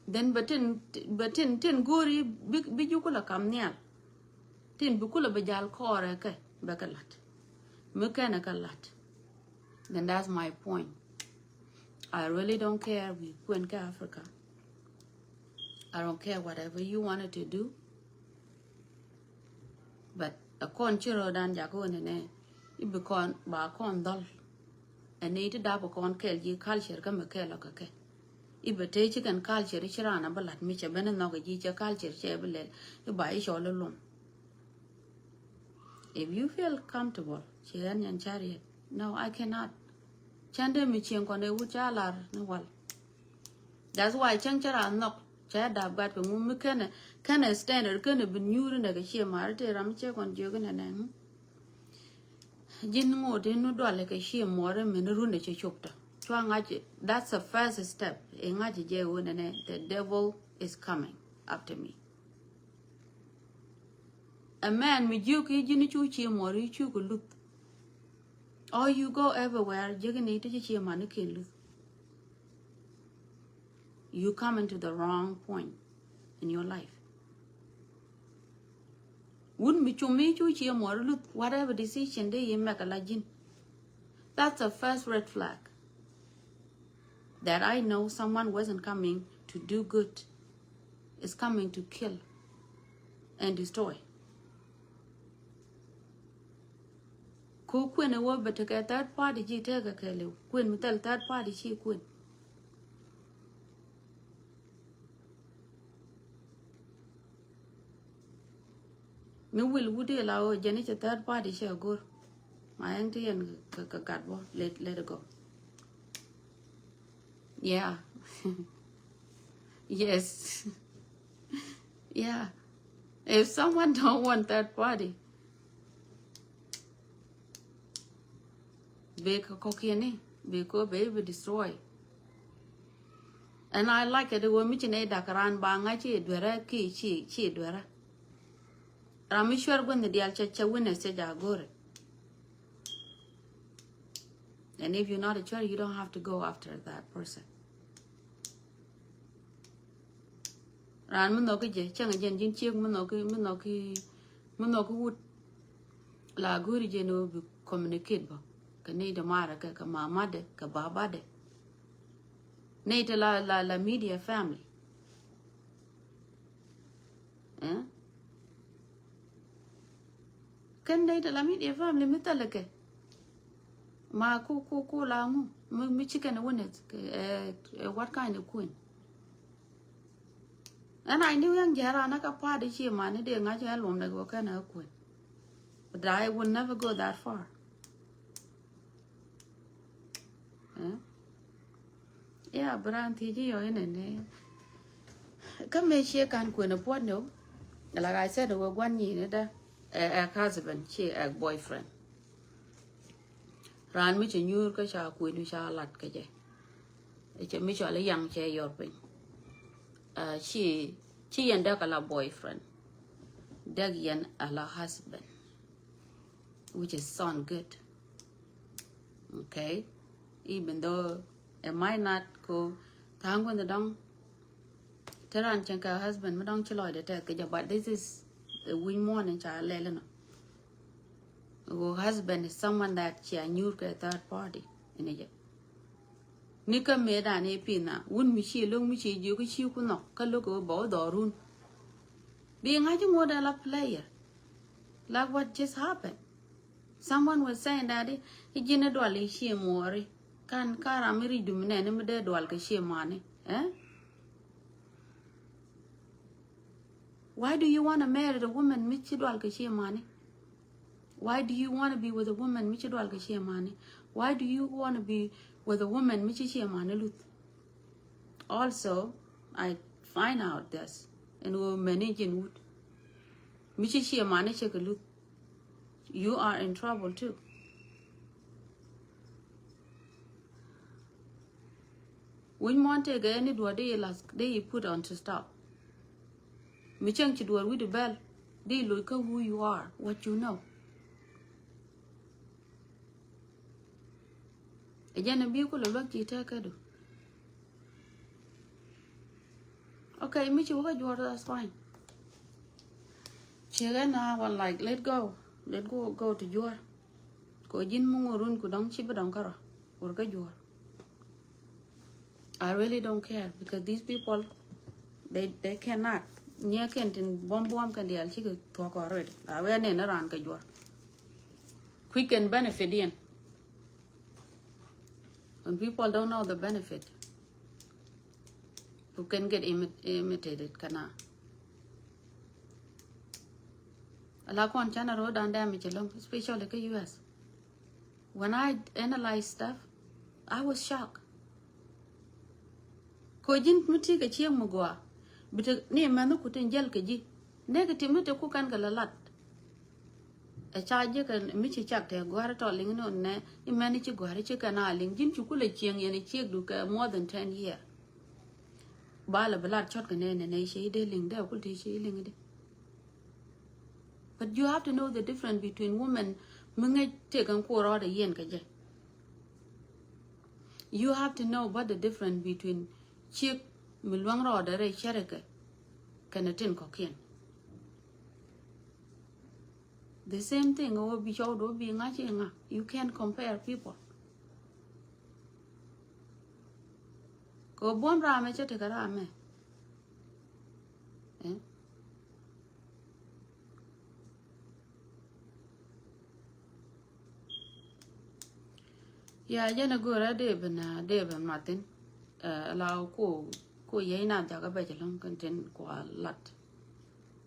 Then bɛ tin, bɛ tin, tin go̱o̱ri bi, bi juk la kam nhial. Tin bi kulɛ bi jal kɔɔrɛ kɛ bɛ kɛ lat. Mi kɛnɛ kɛ lat. Then that's my point. I really don't care wi̱i̱ kuën kä Africa. I don't care whatever you wanted to do. But a kɔn ci rɔ dan jak wä nɛnɛ. Ibi kɔn ba kɔn dhɔl. Ɛn ni ti dap kɔn kɛl ji̱ culture kä mi kɛl ɔ kɛ kɛ. Ibi te ci kɛn culture ci ran a bi lat mi cɛ ben nhɔk ji̱ cɛ culture cɛ bi lɛl. Iba i cɔl luɔm. If you feel comfortable, ci ɣän nyan chariot. No, I cannot. Cän dee mi cieŋ kɔn ɛ wut ca lar ni wal. That's why cäŋ cä ran nhɔk cä dap gat kɛ ŋu mi kɛnɛ kɛnɛ standard kɛnɛ bi nyuuri nɛ kɛ cie mari te ram cɛ kɔn jiök inɛ nɛ. Ji̱n ŋot in nu dual kɛ cie mɔri min run ɛ cɛ cop tɔ. Cua ŋa̱c, that's the first step. I ŋa̱c jɛ wun ɛnɛ, the devil is coming after me. A man mi jiök i̱ ji̱n i̱ cu cie mɔri i̱ cu kɛ luth. Or you go everywhere jiäk ini ti ci cie mani kiɛn luth. You coming to the wrong point in your life. Wun mi cum mi cu cie mɔri luth, whatever decision dee yi mɛk a la ji̱n. That's the first red flag. That I know someone wasn't coming to do good. Is coming to kill and destroy. Ko kuën ɛ wä bɛ tekɛ third party ji̱ tekɛ kɛɛliw. Kuën mi thil third party ci kuën. Mi wil wut i̱ la ɣöö jɛn i̱ cɛ third party cɛ go̱r. Ma ɛn ti yɛn kɛ gat bɔ, let, let it go. Yeah. Yes. Yeah. If someone don't want third party, bɛ kɛ kɔkiɛni bɛ kɔ bɛ bi destroy. And I like it wä mi ci nɛ dak ran ba ŋa̱c ci duerä ki ci ci duerä. Ram mi cuɛr guänh dial cɛ cɛ witness cɛ ja go̱rɛ. And if you're not a church, you don't have to go after that person. Ran mi nhɔki jɛ cäŋ jɛn ji̱n ciek mi nhɔki mi nhɔki mi nhɔki wut. La go̱ri jɛ ni wä bi communicate bä kɛ ni de marɛ kɛ kɛ mamadɛ kɛ babadɛ. Ni te la la la media family. Eh? Kɛn ni te la media family mi thɛlɛ kɛ. Ma ku ku ku la ŋu mi mi ci kɛn wä ni eh, eh, what kind of queen? Ɛn a ni wɛŋ jɛ ran kä party ci mani dee ŋa̱c ɛ luɔm dɛ gɔ kɛn ɛ kuën. But I will never go that far. Eh? Yeah, bi ran thiec i̱ yɔ inɛ ni. Kä mëë ciɛ kan kuën ɛ puɔt ni o. Like I said, wä guan nyi ni dä. Ɛ, ɛ husband, ci ɛ boyfriend. Ran mi cɛ nyuur kä ca kuënu ca lat kä jɛ. Cɛ mi cɔal i̱ yaŋ cɛ yɔr piny. Ci ci yɛn däk ala boyfriend. Däk yɛn ala husband. Which is sound good. Okay. Even though it might not go tha̱a̱ŋ guänh dɔ̱ŋ. Te ran cieŋ kɛ husband mi dɔ̱ŋ ci lɔcdɛ tɛth kɛ jɛ, but this is a wi̱ny muɔ̱ɔ̱n in ca lɛl inɔ. Wä husband is someone that cia nyuur kɛ third party in jɛ. Ni kä mëë dan i̱ pin na wun mi ci lo̱k mi ci jiök i̱ ci ku nhɔk kä lo̱k i̱ wä bä wä dhɔrun. Bi ŋa̱c i̱ ŋot ala player. Like what just happened. Someone was saying that i̱ ji̱n i̱ dual i̱ ci muɔɔri. Kan ka ram mi ri̱c dum nɛn i̱ mi dee dual kɛ ci mani. Eh? Why do you want to marry the woman mi ci dual kɛ ci mani? Why do you want to be with a woman mi ci dual kɛ ci mani? Why do you want to be with a woman mi ci ci mani luth? Also, I find out this in wä mɛni jin wut mi ci ci mani cɛ kɛ luth. You are in trouble too. Wi̱ny muɔ̱n tëëkɛ ni duɔ̱ɔ̱r di i̱ lath di i̱ put on to stop. Mi cäŋ ci duɔ̱ɔ̱r wi̱cdu bɛl di i̱ loc kä who you are, what you know. Ɛ jɛn ɛ bi kulɛ luäk ci tëëkädu. Okay, mi ci wä kä juɔ̱ɔ̱r, that's fine. Tiɛkɛ na wal, like, let go. Let go, go to juɔr. Kɛ ji̱n mi ŋuɔrun ku dɔ̱ŋ ci bi dɔ̱ŋ kärɔ̱. Wur kä juɔr. I really don't care because these people, they, they cannot. Nyɛ kɛn tin buɔm buɔm kɛn diaal cikɛ thuɔk already. La wee nɛn ran kɛ juɔr. Quick and benefit in. When people don't know the benefit, you can get imi-, imitated kɛ na. Ala kɔn canɛ ro̱o̱dan dɛm i̱ cɛ lo̱ŋ, especially kä U S. When I analyze stuff, I was shocked. Ko ji̱n mi ti kɛ ciek mi gɔaa. Bi te ni mɛn ku tin jäl kɛ ji̱. Nɛ kɛ ti mi te ku kan kɛ la lat. Ɛ ca ji̱ kɛ mi ci cak te gɔaa tɔ liŋ ni nɛ. I mɛn ci gɔaa ci kɛ na liŋ. Ji̱n cu ku lɛ cieŋ yɛn ciek du kɛ more than ten year. Ba lɛ bi lat cɔt kɛ nɛ nɛ nɛ ci dee liŋ dee ku ti ci liŋ di. But you have to know the difference between women mi ŋäc tëë kɛn kuɔr rɔɔdɛ yiɛn kɛ jɛ. You have to know what the difference between ciek mi luäŋ rɔɔdɛ rɛy cärikɛ kɛnɛ tin kɔ̱kiɛn. The same thing, ɣöö bi cɔw dɔ bi ŋa̱c i̱ ŋa̱. You can't compare people. Kɛ buɔ̱m ramɛ cɛ tekɛ ramɛ. Eh? Ya, jɛn a go̱o̱rä dee ben, dee ben mathin. Eh, la ku, ku yey na jakä bɛc lɔŋ kɛn tin kua lat.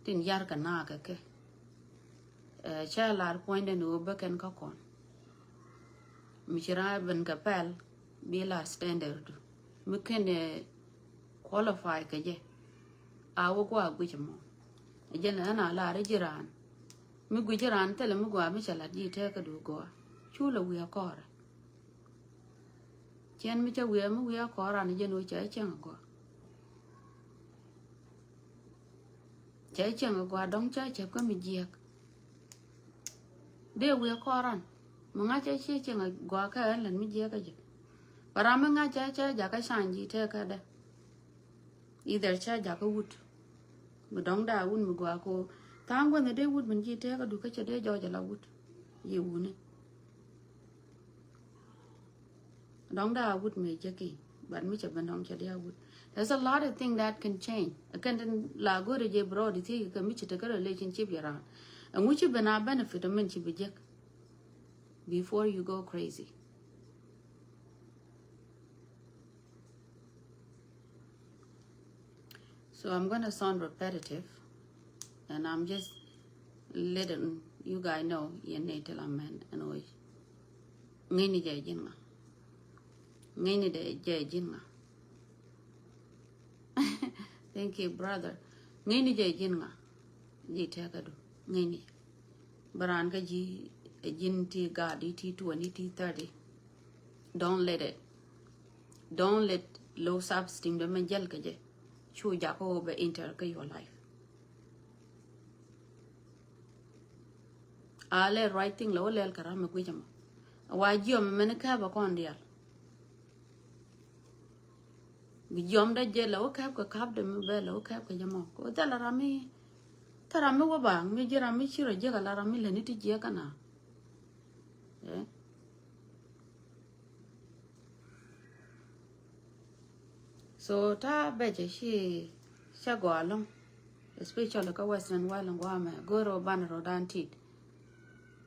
Tin yar kɛ na kɛ kɛ. Eh, cä lar puɔ̱nydɛ ni wä bä kɛn kä kɔn. Mi ci ran ben kɛ pɛl bi lar standard du. Mi kɛn, eh, qualify kɛ jɛ. A wä gua guic mɔ. Jɛn ɛn a lar ji̱ ran. Mi guic ji̱ ran thilɛ mi gua mi cɛ lat ji̱ tɛk kä du gua. Cu lɛ wi̱i̱ a kɔrɛ. Cɛn mi cä wi̱i̱ mi wi̱i̱ a kɔrɛ ran jɛn wä cɛ cɛŋ a gua. Cɛ cieŋ a gɔaa dɔ̱ŋ cä cäp kä mi jiɛk. Dee wi̱i̱ kɔran mi ŋa̱c cä cie cieŋ a gɔaa kä ɛn lät mi jiɛk kä jɛ. Bä ram mi ŋa̱c cä cä jakä ca̱ny ji̱ tëë kä dɛ. Either cä jakä wut mi dɔ̱ŋ daa wut mi gɔaa ko tha̱a̱ŋ guänh dee wut min ji̱ tëë kä dukä cɛ dee jɔɔc a la wut. Yi wuni. Dɔ̱ŋ da a wut mëë jeki, but mi cɛ ben dɔ̱ŋ cɛ di a wut. There's a lot of things that can change. Kɛn tin la go̱ri jɛ bro di thiec kɛ mi ci tekɛ relationship yɛ ran. Ɛŋu ci ben a benefit min ci bi jek before you go crazy. So I'm gonna sound repetitive, and I'm just letting you guys know yɛn ni ti la mɛn ɛn ɣöö ŋäcni jɛ ji̱n ŋa. Ŋäcni jɛ ji̱n ŋa. Thank you, brother. Ŋäcni jɛ ji̱n ŋa. Ji̱ tɛkä du ŋäcni. Bä raan kä ji̱, ji̱n ti gaat i̱ ti twenty, ti thirty. Don't let it. Don't let low self esteem dɛ mɛ jäl kä jɛ. Cu jakä wä bɛ enter kä your life. A lɛ right thing lɛ wä lɛl kä ram mi guic ɛmɔ. A wa jiɔm mɛn kääp a kɔn dial. Bi jiɔm dɛ jɛ lɛ wä kääp kɛ kap dɛ mi bɛ lɛ wä kääp kɛ jɛ mɔ. Kɛ wä thɛl ram mi thɛl ram mi wä ba mi ji̱ ram mi ci rɔ jiɛk a la ram mi lɛ ni ti jiɛk kä na. Eh? So ta bɛcɛ ci cɛ gɔaa lɔŋ, especially kä Western world in guamɛ go̱o̱r ɔ banɛ rɔ dan tit.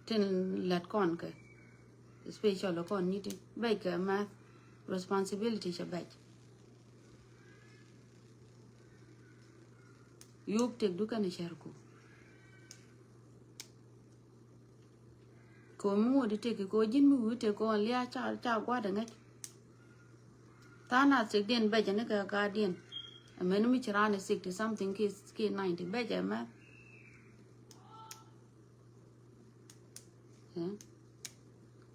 Tin lɛt kɔn kɛ, especially kɔn nyiti bɛc kɛ math responsibility cɛ bɛc. Yup tek du kɛn cɛrku. Ko mi ŋuɔt itek ko ji̱n mi wi̱i̱ tek ko lia ca ca gua̱dɛ ŋäc. Tha̱a̱ŋ na sixty diɛn bɛcɛ ni kɛ gaat diɛn. Ɛmɛn mi ci raan ɛ sixty something ki ki ninety bɛcɛ mɛ.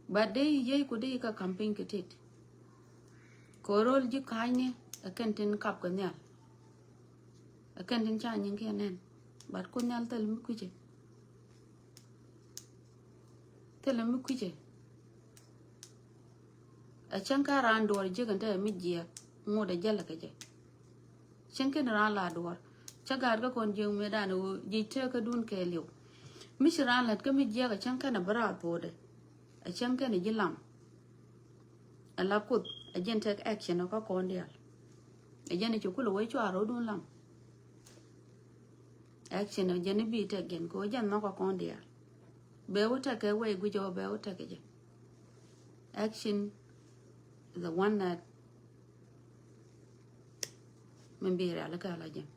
But dee yi yey ku dee yi ka campaign kɛ tet. Ko rol ji̱ ka̱a̱cni ɛ kɛn tin kap kɛ nhial. Ɛ kɛn tin ca nyiŋ kiɛ nɛn. But ku nhial thil mi kui̱cɛ. Thilɛ mi kui̱cɛ. Ɛ cäŋ kä raan duɔ̱ɔ̱r jiäk ɛn te mi jiɛɛk ŋot ɛ jälɛ kɛ jɛ. Cäŋ kɛn raan la duɔ̱ɔ̱r. Cä gaat kä kɔn jiök mëë dan ɣöö ji̱ tëë kä dun kɛɛliw. Mi ci raan lät kä mi jiɛk a cäŋ kɛn a bi raar puɔ̱ɔ̱dɛ. A cäŋ kɛn a ji̱ lam. A la Kuoth a jɛn take action kä kɔn diaal. A jɛn a ci kulɛ wee cuaar rɔɔdun lam. Action a jɛn i̱ bi take jɛn kɛ wee jɛn nhɔk kä kɔn diaal. Bɛ wä take kɛ wee guic ɔ bɛ wä take kɛ jɛ. Action is the one that min bi rial kä la jɛn.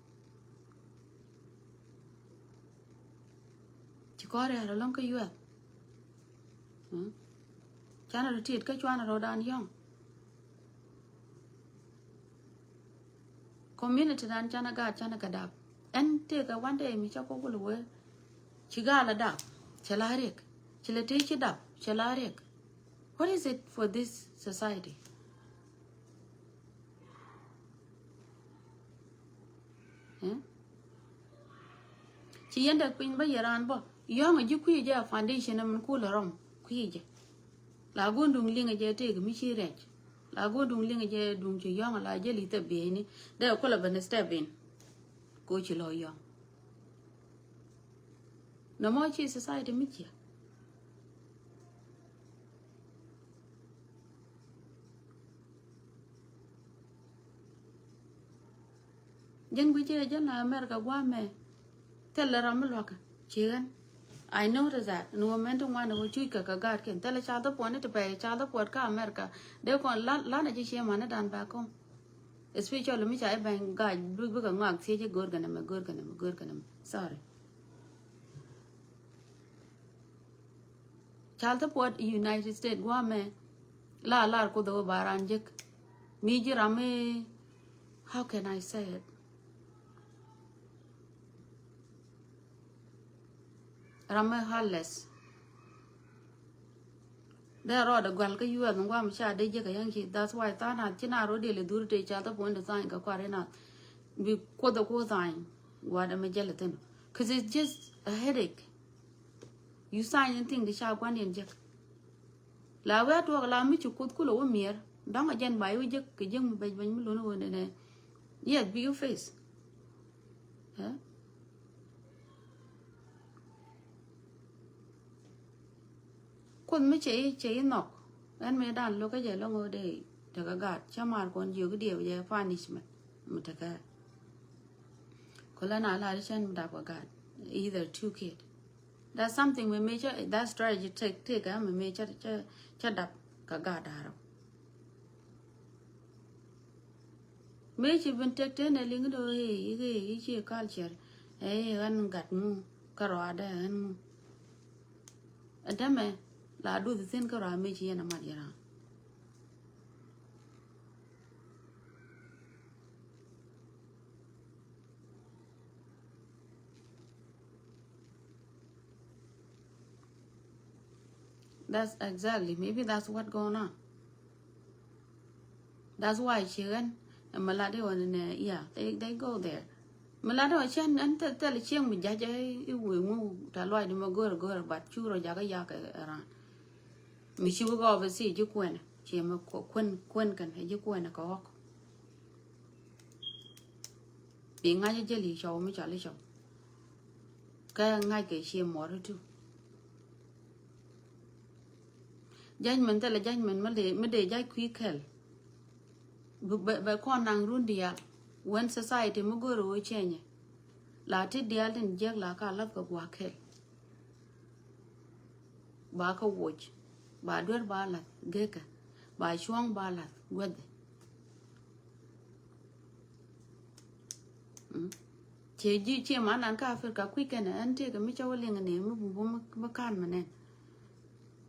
Ci kɔn rial alɔŋ kä yuɛth. Canɛ rɔ tit kä cuanɛ rɔ dan yɔŋ. Community dan canɛ gaat canɛ kɛ dap. Ɛn tëëkɛ one day mi ca kɔ kulɛ wee. Ci gaal a dap cɛ la riɛk. Ci lɛ tëë ci dap cɛ la riɛk. What is it for this society? Ci yɛn däk piny bä yɛ raan bä yɔ̱ŋ a ji̱ kui̱ jɛ a foundation min kulɛ rɔm kui̱ jɛ. La go̱o̱n duŋ liŋ a jɛ tëëk mi ci rɛc. La go̱o̱n duŋ liŋ a jɛ duŋ ci yɔ̱ŋ a la jɛ li̱th a bieyni dee kulɛ ben step in. Ko ci lɔ yɔ̱ŋ. Nɔmɔ ci society mi ciɛ. Jɛn guic cɛ jɛn la America guamɛ. Thilɛ ram mi luakä ci ɣän. I notice that ni wä mɛn ti ŋuan ni wä cuc kɛ kɛ gaatkiɛn thilɛ cal thä puɔt ni ti pɛy cal thä puɔt kä America. Dee kɔn lan lan a ci ciɛ mani dan back home. Especially mi ca i̱ bɛn gac bikɛ ŋɔak thiec i̱ go̱o̱r kɛn ɛmɛ go̱o̱r kɛn ɛmɛ go̱o̱r kɛn ɛmɛ. Sorry. Cal thä puɔt United States guamɛ. La lar kuoth ɛ wä ba ran jek. Mi ji̱ ram i̱, how can I say it? Ram i̱ heartless. Dee rɔɔdɛ gual kä U S guam ca dee jek a yaŋ ci. That's why than a ci na rɔ dee lɛ dhur tëë cal thä puɔt in design kɛ kuar in a bi kuoth ɛ kuoth thany. Gua̱dɛ mɛ jɛl ɛ thin. Cause it's just a headache. You sign anything di ca gua̱n yɛn jek. La wee a tuɔɔk la mi ci kuoth kulɛ wä miɛr dɔ̱ŋ a jɛn ba i̱ wä jek kɛ jek mi bɛc bɛc mi luni wä nɛnɛ. Yes, bi i̱ face. Kuoth mi cɛ i̱ cɛ i̱ nhɔk. Ɛn mi dan lo̱k kä jɛ lɔŋ wä dee tekɛ gaat cä mar kɔn jiök i̱ diɛw jɛ punishment. Mi tekɛ. Kɔ lɛ na la di cɛn mi dap kɛ gaat. Either two kid. That's something mi mëë cä, that strategy take take ɛ mi mëë cä cä cä dap kɛ gaat da̱rä. Mëë ci bin take take nɛ liŋ do̱ ɣee i̱ ɣee i̱ ci culture. Ɛ i̱ ɣän gat ŋu kä rɔadɛ ɣän ŋu. Ɛ dämɛ la duth thi̱n kä rɔa mëë ci yɛn ɛ mat yɛ ra̱a̱ŋ. That's exactly. Maybe that's what going on. That's why ci ɣän mi lat i̱ ɣän nɛ, yeah, they, they go there. Mi lat i̱ ɣän cän ɛn thil, thil cieŋ mi ja̱c i̱ wee ŋu ta luac di mi go̱r go̱r, but cu rɔ jakä yak ɛ ran. Mi ci wä gɔɔp i̱ thi ji̱ kuɛn ci mi kuɛn kuɛn kɛn ji̱ kuɛn kɛ ɣɔk. Bi ŋa̱c jäli cɔw mi cɔl i̱ cɔw. Kä ŋa̱c kɛ cie muɔr i̱ tu. Judgment thilɛ judgment mi dee, mi dee ja̱c kui̱ kɛl. Bɛ, bɛ, bɛ kɔn naŋ run diaal. When society mi go̱o̱r ɣöö change. La ti diaal tin jiäk la ka lath kɛ gua̱a̱k kɛl. Ba kä woc. Ba duer ba lath gekä. Ba cuɔ̱ŋ ba lath guäthɛ. Mm. Cie ji̱ cie man nan kä Africa kui̱ kɛnɛ ɛn tëëkɛ mi cä wä liŋ ni mi bumbu mi kan mi nɛn.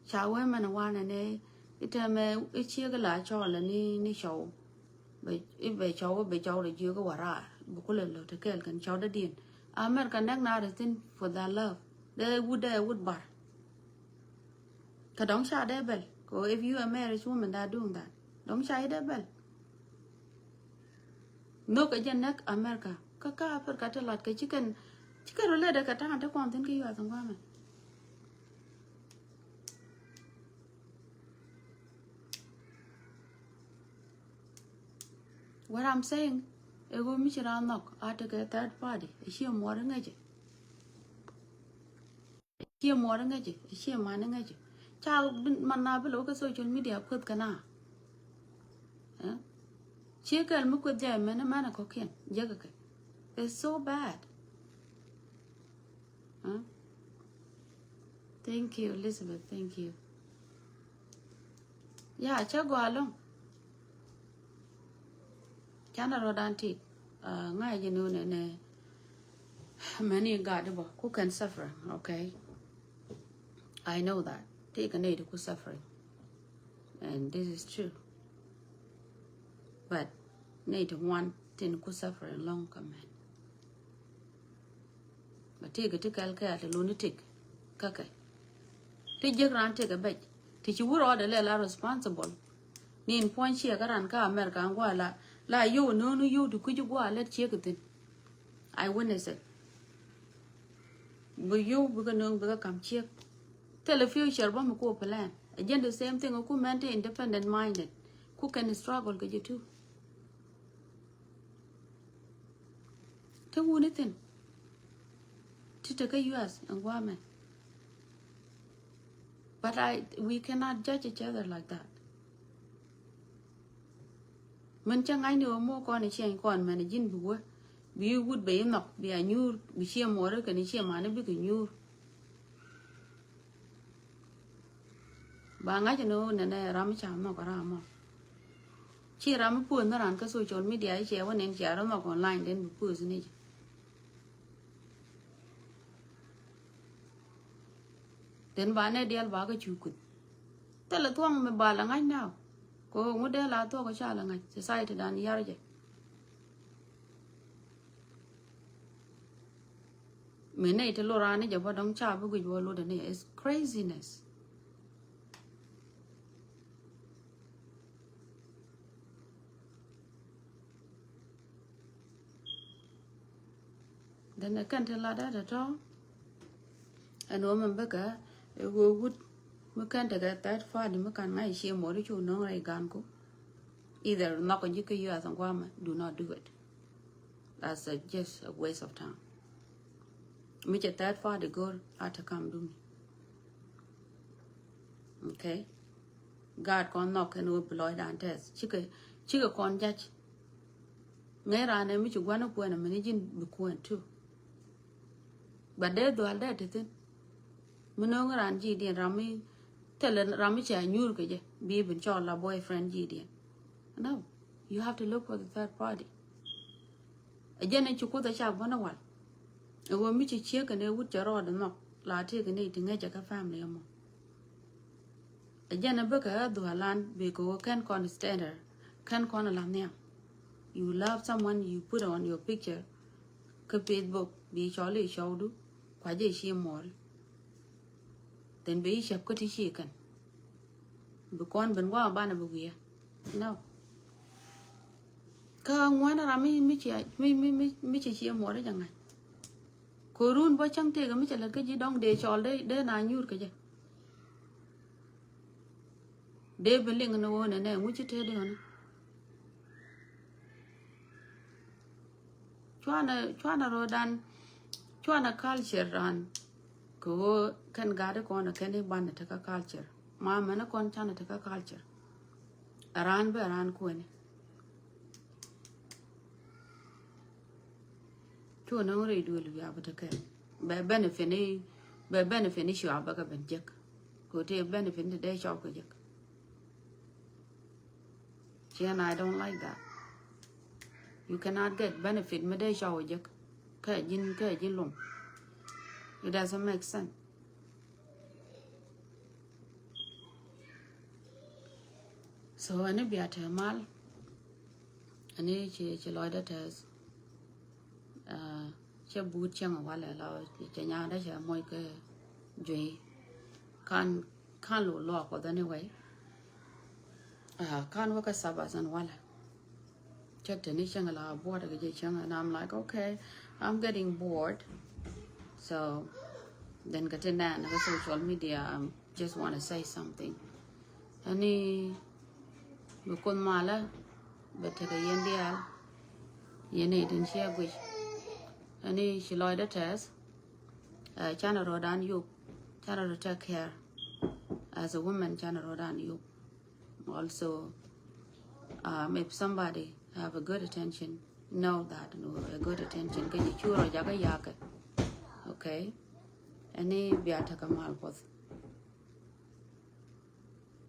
Ca wee mɛn wanɛ ni itɛmɛ i̱ ciek ila cɔɔlɛ ni, ni cɔw. Bɛ, i̱ bɛ cɔw, bɛ cɔw rɛ jiök i̱ wä raar. Bɛ kulɛ lo̱ te kɛɛl kɛn cɔw dädiɛn. America nɛk na rɛ thi̱n for their love. Dee wut dee wut bar. Kä dɔ̱ŋ ca dee bɛl. Kɛ if you a marriage woman that doing that. Dɔ̱ŋ ca i̱ dee bɛl. Nhök ɛ jɛ näk America. Kä kä Africa ti lat kɛ ci kɛn, ci kɛn rɔ lɛ dee kɛ ta̱a̱ŋ te kɔn thi̱n kä yuath in guamɛ. What I'm saying, Ɛ ɣöö mi ci raan nhɔk a tekɛ third party, ɛ ciɛ muɔɔr iŋäcɛ. Ɛ ciɛ muɔɔr iŋäcɛ, ɛ ciɛ man iŋäcɛ. Ca man na bi lo̱k kɛ social media puɔth kɛ na. Ciɛ kɛl mi kueth jɛ mɛn mɛn a kɔkiɛn jɛ kɛ kɛ. It's so bad. Thank you, Elizabeth. Thank you. Ya, cä gɔaa ɛlɔ̱ŋ. Canɛ rɔ̱dan tit. Ŋa̱c jɛ ni wunɛ nɛ many gat bä ku kɛn suffering, okay? I know that. Ti kɛ nɛy ti ku suffering. And this is true. But nɛy ti ŋuan tin ku suffering lɔ̱ŋ kɛ mɛn. Bä tëëkɛ ti kɛl kɛɛl ti luni tik kä kɛ. Ti jiäk raan tëëkɛ bɛc ti ci wur ɔɔdɛ lɛ la responsible. Ni in puɔ̱ny ciɛ kä raan kä America ŋuä la la yio̱w no̱o̱ŋ ni yio̱w ti kui̱ci gua̱a̱ lät ciek ithin. I witness it. Bi yio̱w bikɛ no̱o̱ŋ bikɛ kam ciek. Thilɛ future bä mi ku plan. Again the same thing ku mɛn ti independent minded. Ku kɛn struggle kɛ jɛ too. Ti wuni thin ti te kä U S ɛn guamɛ. But I, we cannot judge each other like that. Min cä ŋa̱cni ɣöö mo̱o̱ kɔn ɛ ciɛny kɔn mɛn ɛ ji̱n bi wä bi wut bɛ inhɔk bi a nyuur bi ciɛ muɔɔri kɛn ciɛ mani bikɛ nyuur. Ba ŋa̱c ni ɣöö nɛnɛ ram mi ca nhɔk ram mɔ. Ci ram mi puɔth ni ran kä social media i̱ cɛ wä nɛn cia ram nhɔk online den bi puɔth ni jɛ. Den ba nɛ diɛl ba kä cu kuth. Thilɛ thuɔ̱ŋ mi ba la ŋa̱c now. Kɛ ɣöö ŋut dee la thuɔ̱k ca la ŋa̱c society dan yar jɛ. Mi nɛy ti lor raan ni jɛ bä dɔ̱ŋ ca bi guic bä lotdɛ ni is craziness. Then ɛ kɛn ti lat dee tɔ̱tɔ̱. Ɛn ɣöö mɛn bikɛ ɛ ɣöö wut mi kɛn tekɛ third party mi kan ŋa̱c cie muɔri cu no̱o̱ŋ rɛy gan ku. Either nhɔk ji̱ kä U S ɛn guamɛ, do not do it. That's a, just a waste of time. Mi cɛ third party go̱r a te kam duni. Okay. Gaat kɔn nhɔk kɛn wä bi lɔcdan tɛth cikɛ, cikɛ kɔn jac. Ŋäc raan ɛ mi ci gua̱n ɛ kuɛn ɛ mɛn ji̱n bi kuɛn too. But dee dhual dee te thi̱n. Mi no̱o̱ŋ raan ji̱ diɛn ram mi thilɛ ram mi cia nyuur kɛ jɛ bi bin cɔl la boyfriend ji̱ diɛn. No, you have to look for the third party. Ɛ jɛn ɛ ci kuoth ɛ ca bä ni wal. Ɛ ɣöö mi ci ciek kɛn ɛ wut cɛ rɔɔdɛ nhɔk la tëëk kɛn ɛ ti ŋäcɛ kä family ɛmɔ. Ɛ jɛn ɛ bikɛ ɣä dhualan bikɛ ɣöö kɛn kɔn standard kɛn kɔn ɛ la̱th nhiam. You love someone, you put on your picture kä Facebook bi cɔl i̱ cɔwdu kua jɛ ci muɔɔri. Then bi i̱ cäp kä ti ci kɛn bi kɔn ben gua̱a̱ banɛ bi wiɛ. No. Kä ŋuan ram mi mi ci mi mi mi mi ci ci muɔri jɛ ŋa̱c. Ko run bä cäŋ tëëk mi cɛ lät kä ji̱ dɔ̱ŋ dee cɔl dee dee na nyuur kä jɛ. Dee bi liŋ ni wä nɛ nɛ ŋuci tëë dee wä ni. Cuanɛ cuanɛ ro̱o̱dan cuanɛ culture ran. Kɛ ɣöö kɛn gat ikɔn ɛ kɛn i̱ banɛ tekä culture ma mɛn ikɔn canɛ tekä culture. Ɛ ran bɛ ran kuɛni. Cu nöŋ rɛy duël wiaa bä tekɛ bɛ benefit ni bɛ benefit ni cua bä kɛ ben jek. Kɛ ɣöö tëë benefit ni dee cɔw kɛ jek. Ci ɛn I don't like that. You cannot get benefit mi dee cɔw jek. Kɛ ji̱n kɛ ji̱n lum. It doesn't make sense. So ɛn i̱ bia te mal. Ɛn i̱ ci ci lɔcdä tɛth. Cɛ but cieŋ walɛ la cɛ nya̱a̱dä cɛ moc kɛ juey. Kan kan lo luɔk Kuɔth anyway. Kan wä kɛ Sabbath ɛn walɛ. Cɛ te ni cieŋ la buɔt kɛ jɛ cieŋ and I'm like, okay, I'm getting bored. So then kɛ ti nɛn kɛ social media, I just wanna say something. Ɛn i̱ bi Kuoth malä bɛ tekɛ yɛn diaal. Yɛn i̱ tin ciɛ guic. Ɛn i̱ ci lɔcdä tɛth. Canɛ rɔ̱dan yop. Canɛ rɔ take care. As a woman, canɛ rɔ̱dan yop. Also, um, if somebody have a good attention, know that, no, a good attention kä ji̱ cu rɔ jakä yakɛ. Okay. Ɛn i̱ bia tekɛ mal Kuɔth.